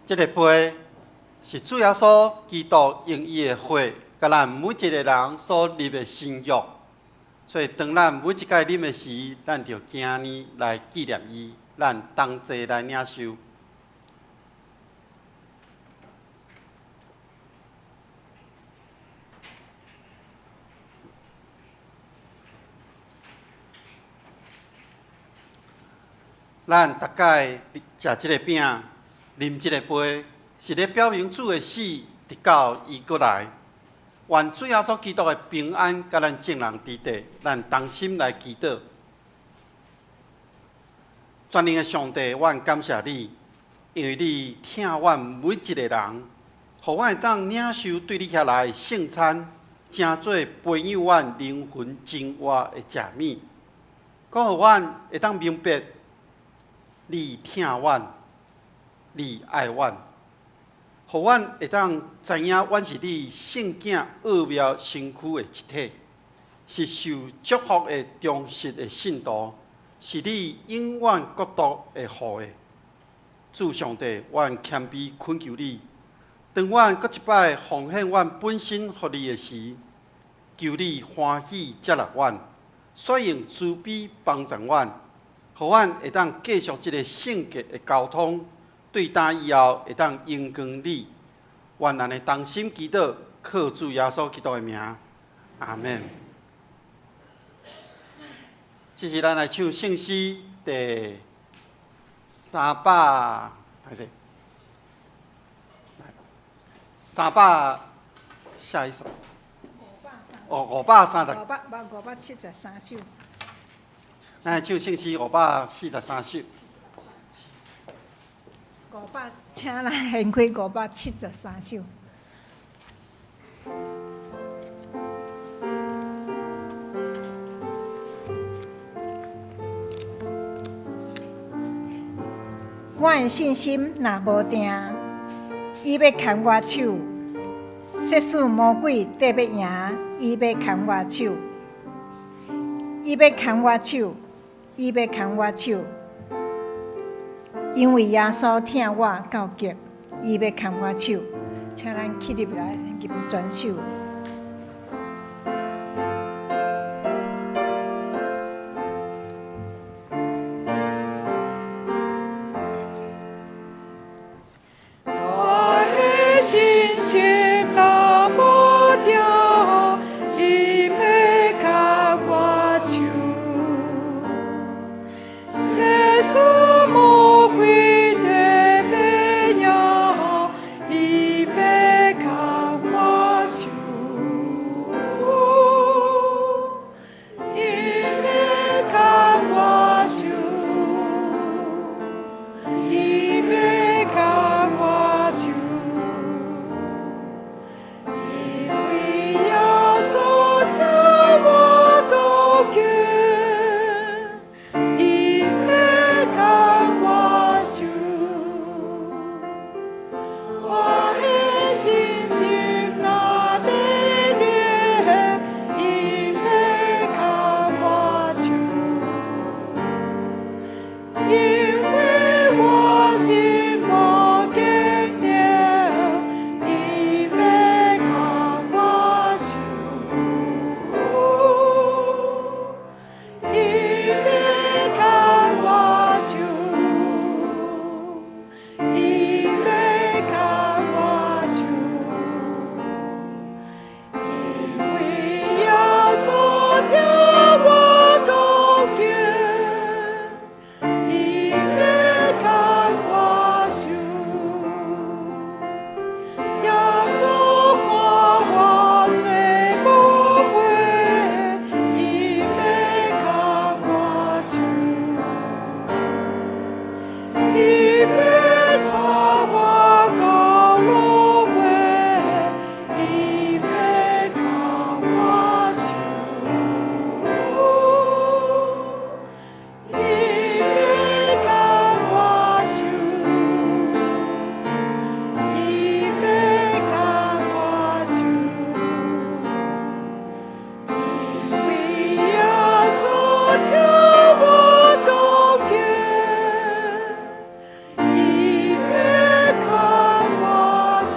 這个杯是主耶穌基督用伊的血，共咱每一个人所立的新約。所以，當咱每一擺啉的時，咱就行按呢來紀念伊，咱同齊來領受。咱逐擺食這个餅，啉這個杯，是咧表明主的死，直到伊閣來。願主耶穌基督的平安，佮咱眾人佇底，咱同心來祈禱。全能的上帝，阮感謝你，因為你疼阮每一個人，予阮會當領受對你遐來的聖餐，成做培養阮靈魂真活的食物，閣予阮會當明白你疼阮，你愛阮，予阮會當知影阮是你聖囝奧妙身軀的一體，是受祝福的忠實的信徒，是你永遠國度的後裔。主上帝，阮謙卑懇求你，當阮閣一擺奉獻阮本身予你的時，求你歡喜接納阮，煞用慈悲幫助阮，予阮會當繼續這個聖潔的交通，對今以後會當榮光你。願咱的同心祈禱，靠主耶穌基督的名，阿們。這是咱來唱聖詩第三百，歹勢，三百下一首。哦，530。573首。咱來唱聖詩543首。五百，請咱掀開573首。我的信心若無定，伊欲牽我手；即使魔鬼綴欲贏，伊欲牽我手。伊欲牽我手，伊欲牽我手。因為耶穌疼我到極，伊欲牽我手。請咱起立來吟全首。我的信心若無定，伊欲牽我手。即使魔鬼綴欲贏，伊欲牽我手。伊欲牽我手，伊欲牽我手。因為耶穌疼我到極，伊欲牽我手。我的信心若得力，伊欲牽我手。因為我心無堅定，伊欲牽我手。伊欲牽我手，伊欲牽我手。因為耶穌疼我到極，伊欲牽我手。耶穌看我做寶貝，伊欲牽我手。伊欲帶我到落尾，伊欲牽我手。伊欲牽我手，伊欲牽我手。因為耶穌疼我到極，伊欲牽我手。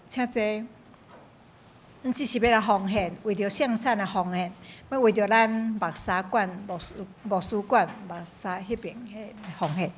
請坐。咱這是欲來奉獻，為著聖餐來奉獻，欲為著咱牧師館、牧師館、牧師彼爿的奉獻。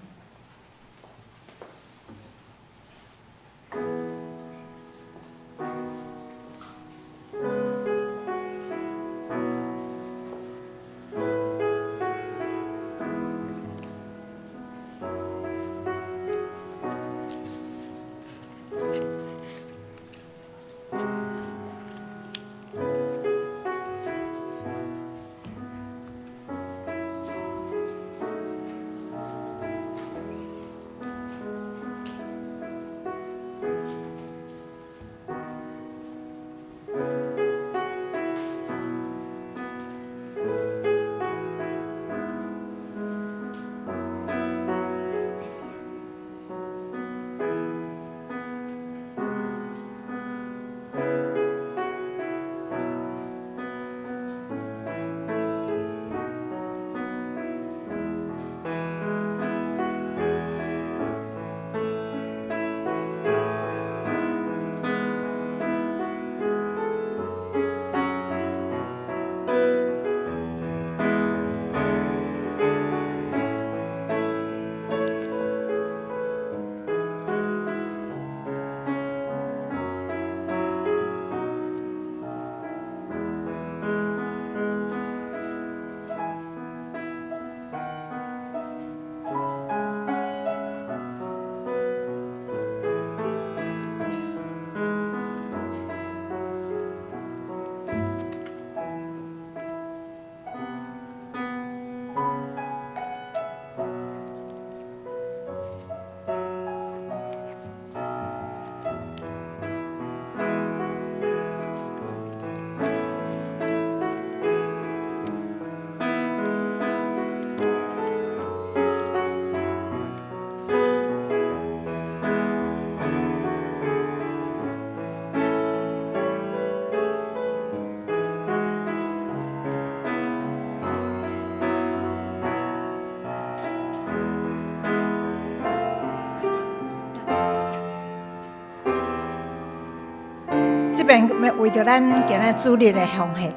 這邊欲為著咱今仔主日的奉獻。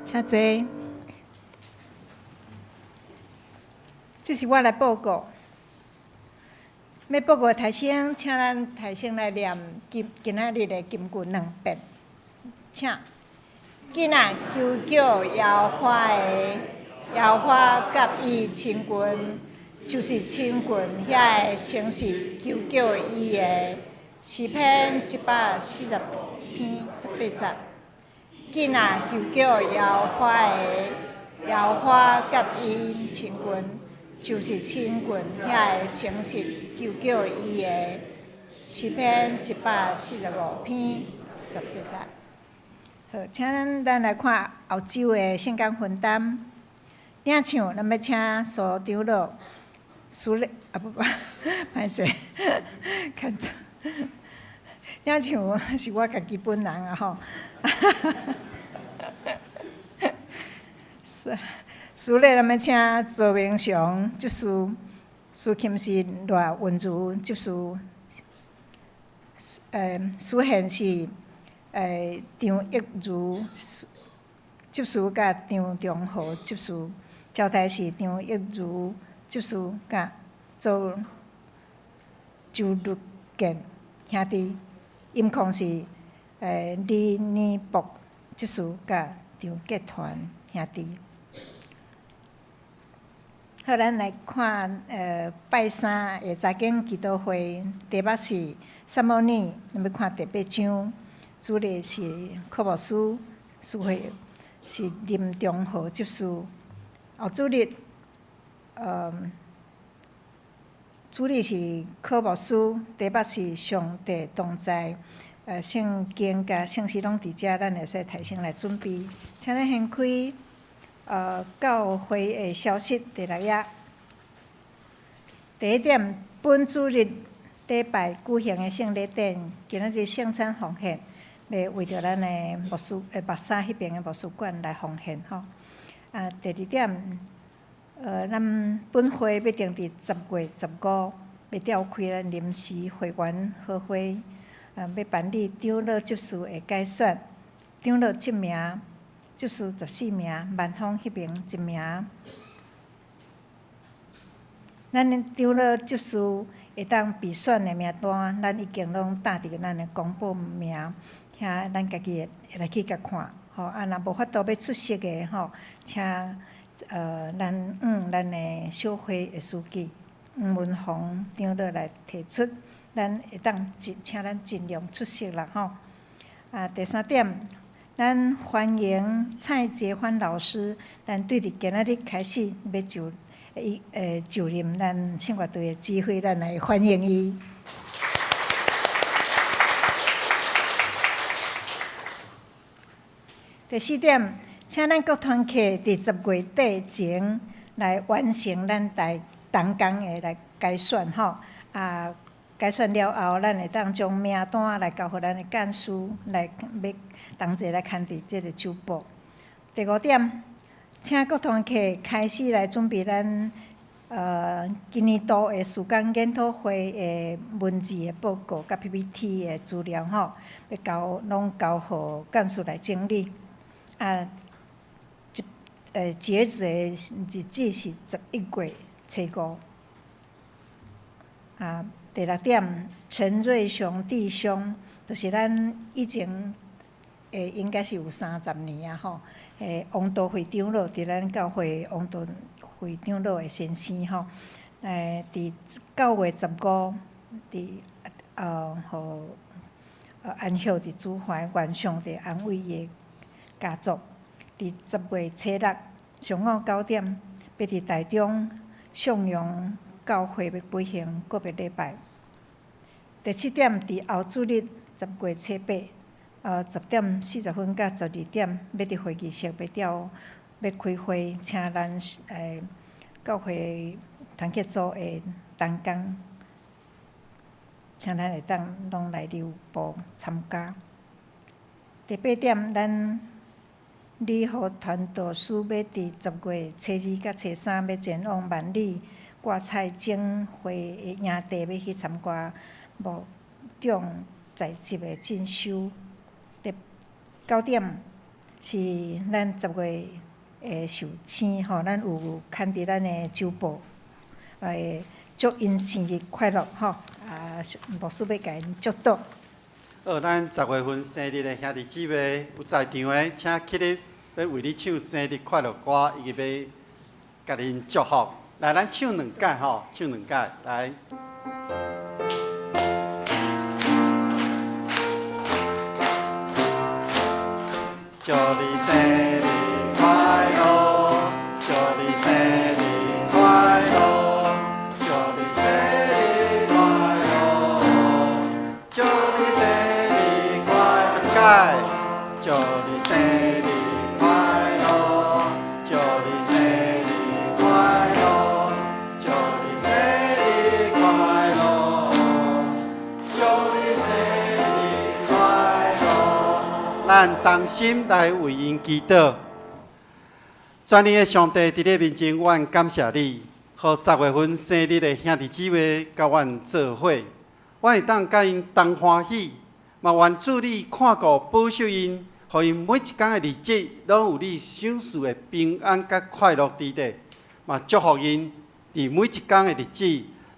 請坐。這是我來報告。欲報告頭先，請咱頭先來念今今仔日的金句兩遍，請。囝仔，求叫耶和華的耶和華佮伊親近，就是親近遐个誠實求叫伊的。詩篇140篇18節。囝仔，求叫耶和華的耶和華佮伊親近，就是親近遐个誠實求叫伊的。詩篇145篇18節。好，請咱來看後週的聖工分擔。領唱，咱欲請蘇長老、蘇禮啊不不，歹勢，看錯。領唱是我家己本人啊吼。司司禮，咱欲請周明祥執事，司琴是賴文如執事，司獻是張益如執事佮張中和執事，招待是張益如執事佮周周律建兄弟，音控是李年博執事佮張杰團兄弟。好，咱來看拜三的查經祈禱會，題目是撒母耳，咱欲看第八章，主日是柯牧師，司會是林中和執事。後主日，主日是柯牧師，題目是上帝同在。聖經佮聖詩攏佇遮，咱會使提前來準備。請咱掀開教會的消息第六頁。第一點，本主日禮拜舉行的聖禮典，今仔日聖餐奉獻，欲為著咱的牧師目沙彼爿的牧師館來奉獻吼。啊，第二點，咱本會欲定佇10月15欲召開咱臨時會員好會，欲辦理長老執事的改選，長老七名，執事14名，萬豐彼爿一名。咱的長老執事會當備選的名單，咱已經攏貼佇咱的公布名，遐咱家己會來去共看，吼。啊，若無法度欲出席的吼，請咱的小會的書記黃文宏長老來提出，咱會當盡請咱盡量出席啦，吼。啊，第三點，咱歡迎蔡傑歡老師，咱對佇今仔日開始欲就。伊就任咱聖樂隊的指揮，咱來歡迎伊。第四點，請咱各團契佇10月底前來完成咱大同工的來改選吼。啊，改選了後，咱會當將名單來交予咱的幹事來欲同齊來牽佇這个周報。第五點，請各團契開始來準備咱今年度的事工研討會的文字的報告佮 PPT 的資料吼，欲交攏交予幹事來整理。啊，截止的日子是11月初五。啊，第六點，陳瑞雄弟兄，就是咱以前應該是有30年啊吼。王道會長老佇咱教會王道會長老的先生吼，佇9月15，佇予安息佇主懷，願上帝安慰伊的家族。佇10月初六上午9點，欲佇台中上陽教會欲舉行告別禮拜。第七點，佇後主日10月初八。10點40分到12點，欲佇會議室欲調欲開會，請咱教會團結組的同工，請咱會當攏來留步參加。第八點，咱李和傳道師欲佇10月初二佮初三欲前往萬里掛彩整會的營地，欲去參加牧長在職的進修。第九點是咱十月的壽星吼，咱有刊佇咱的週報，祝𪜶生日快樂吼！啊，牧師欲共𪜶祝禱。好，咱十月份生日的兄弟姊妹有在場的，請起立，欲為你唱生日快樂歌，以及欲共恁祝福。來，咱唱兩擺吼，唱兩擺，來。祝你生日快樂，祝你生日快樂，祝你生日快樂，祝你生日快樂，一擺，祝你生日快樂，祝你生日快樂，祝你生日快樂，祝你生日快樂。咱同心來為𪜶祈禱。全能的上帝，佇你面前，阮感謝你，予十月份生日的兄弟姊妹佮阮做伙，阮會當佮𪜶同歡喜，嘛願主你看顧保守𪜶，予𪜶每一工的日子攏有你賞賜的平安佮快樂佇底，嘛祝福𪜶佇每一工的日子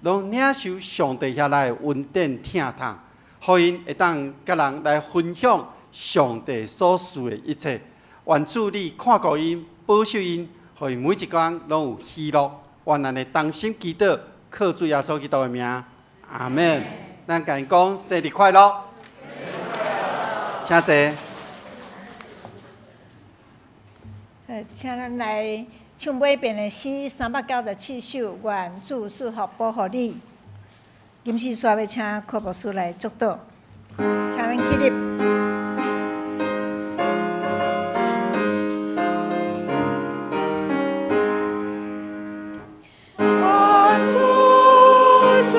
攏領受上帝遐來的恩典疼痛，予𪜶會當佮人來分享上帝所賜的一切。願主你看顧𪜶，保守𪜶，予𪜶每一工攏有喜樂。願咱的同心祈禱，靠主耶穌基督的名，阿們。咱共𪜶講生日快樂，請坐。請咱來唱尾遍的詩397首，願主賜福保護你。今時煞欲請柯牧師來祝禱，請咱起立。願主賜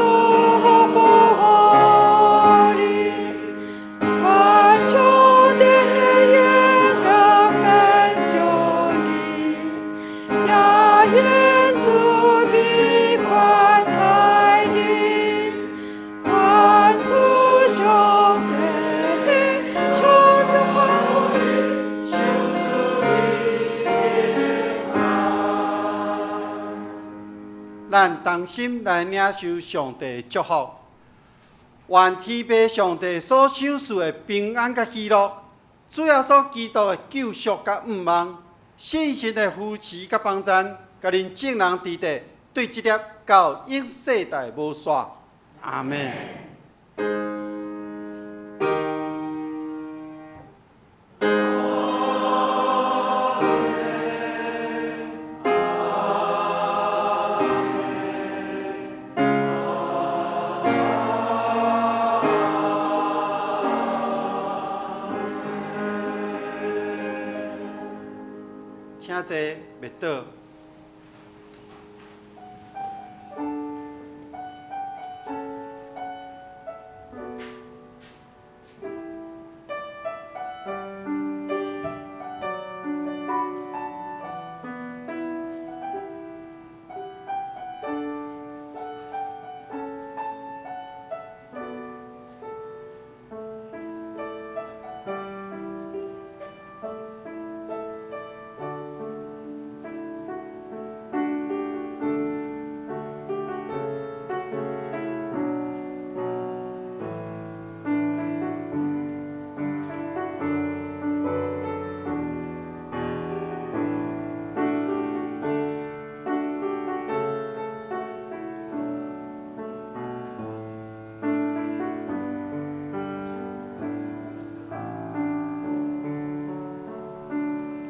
福保護你，願上愿主必宽待你，愿主上帝常常看顧你，賞賜你平安。咱同心來領受上帝的祝福，願天父上帝所賞賜的平安佮喜樂，主耶穌基督的救贖佮向望，聖神的扶持佮幫贊，佮恁眾人佇佇，對這粒到永世代無煞。阿們。請坐，默禱。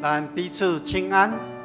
咱彼此請安。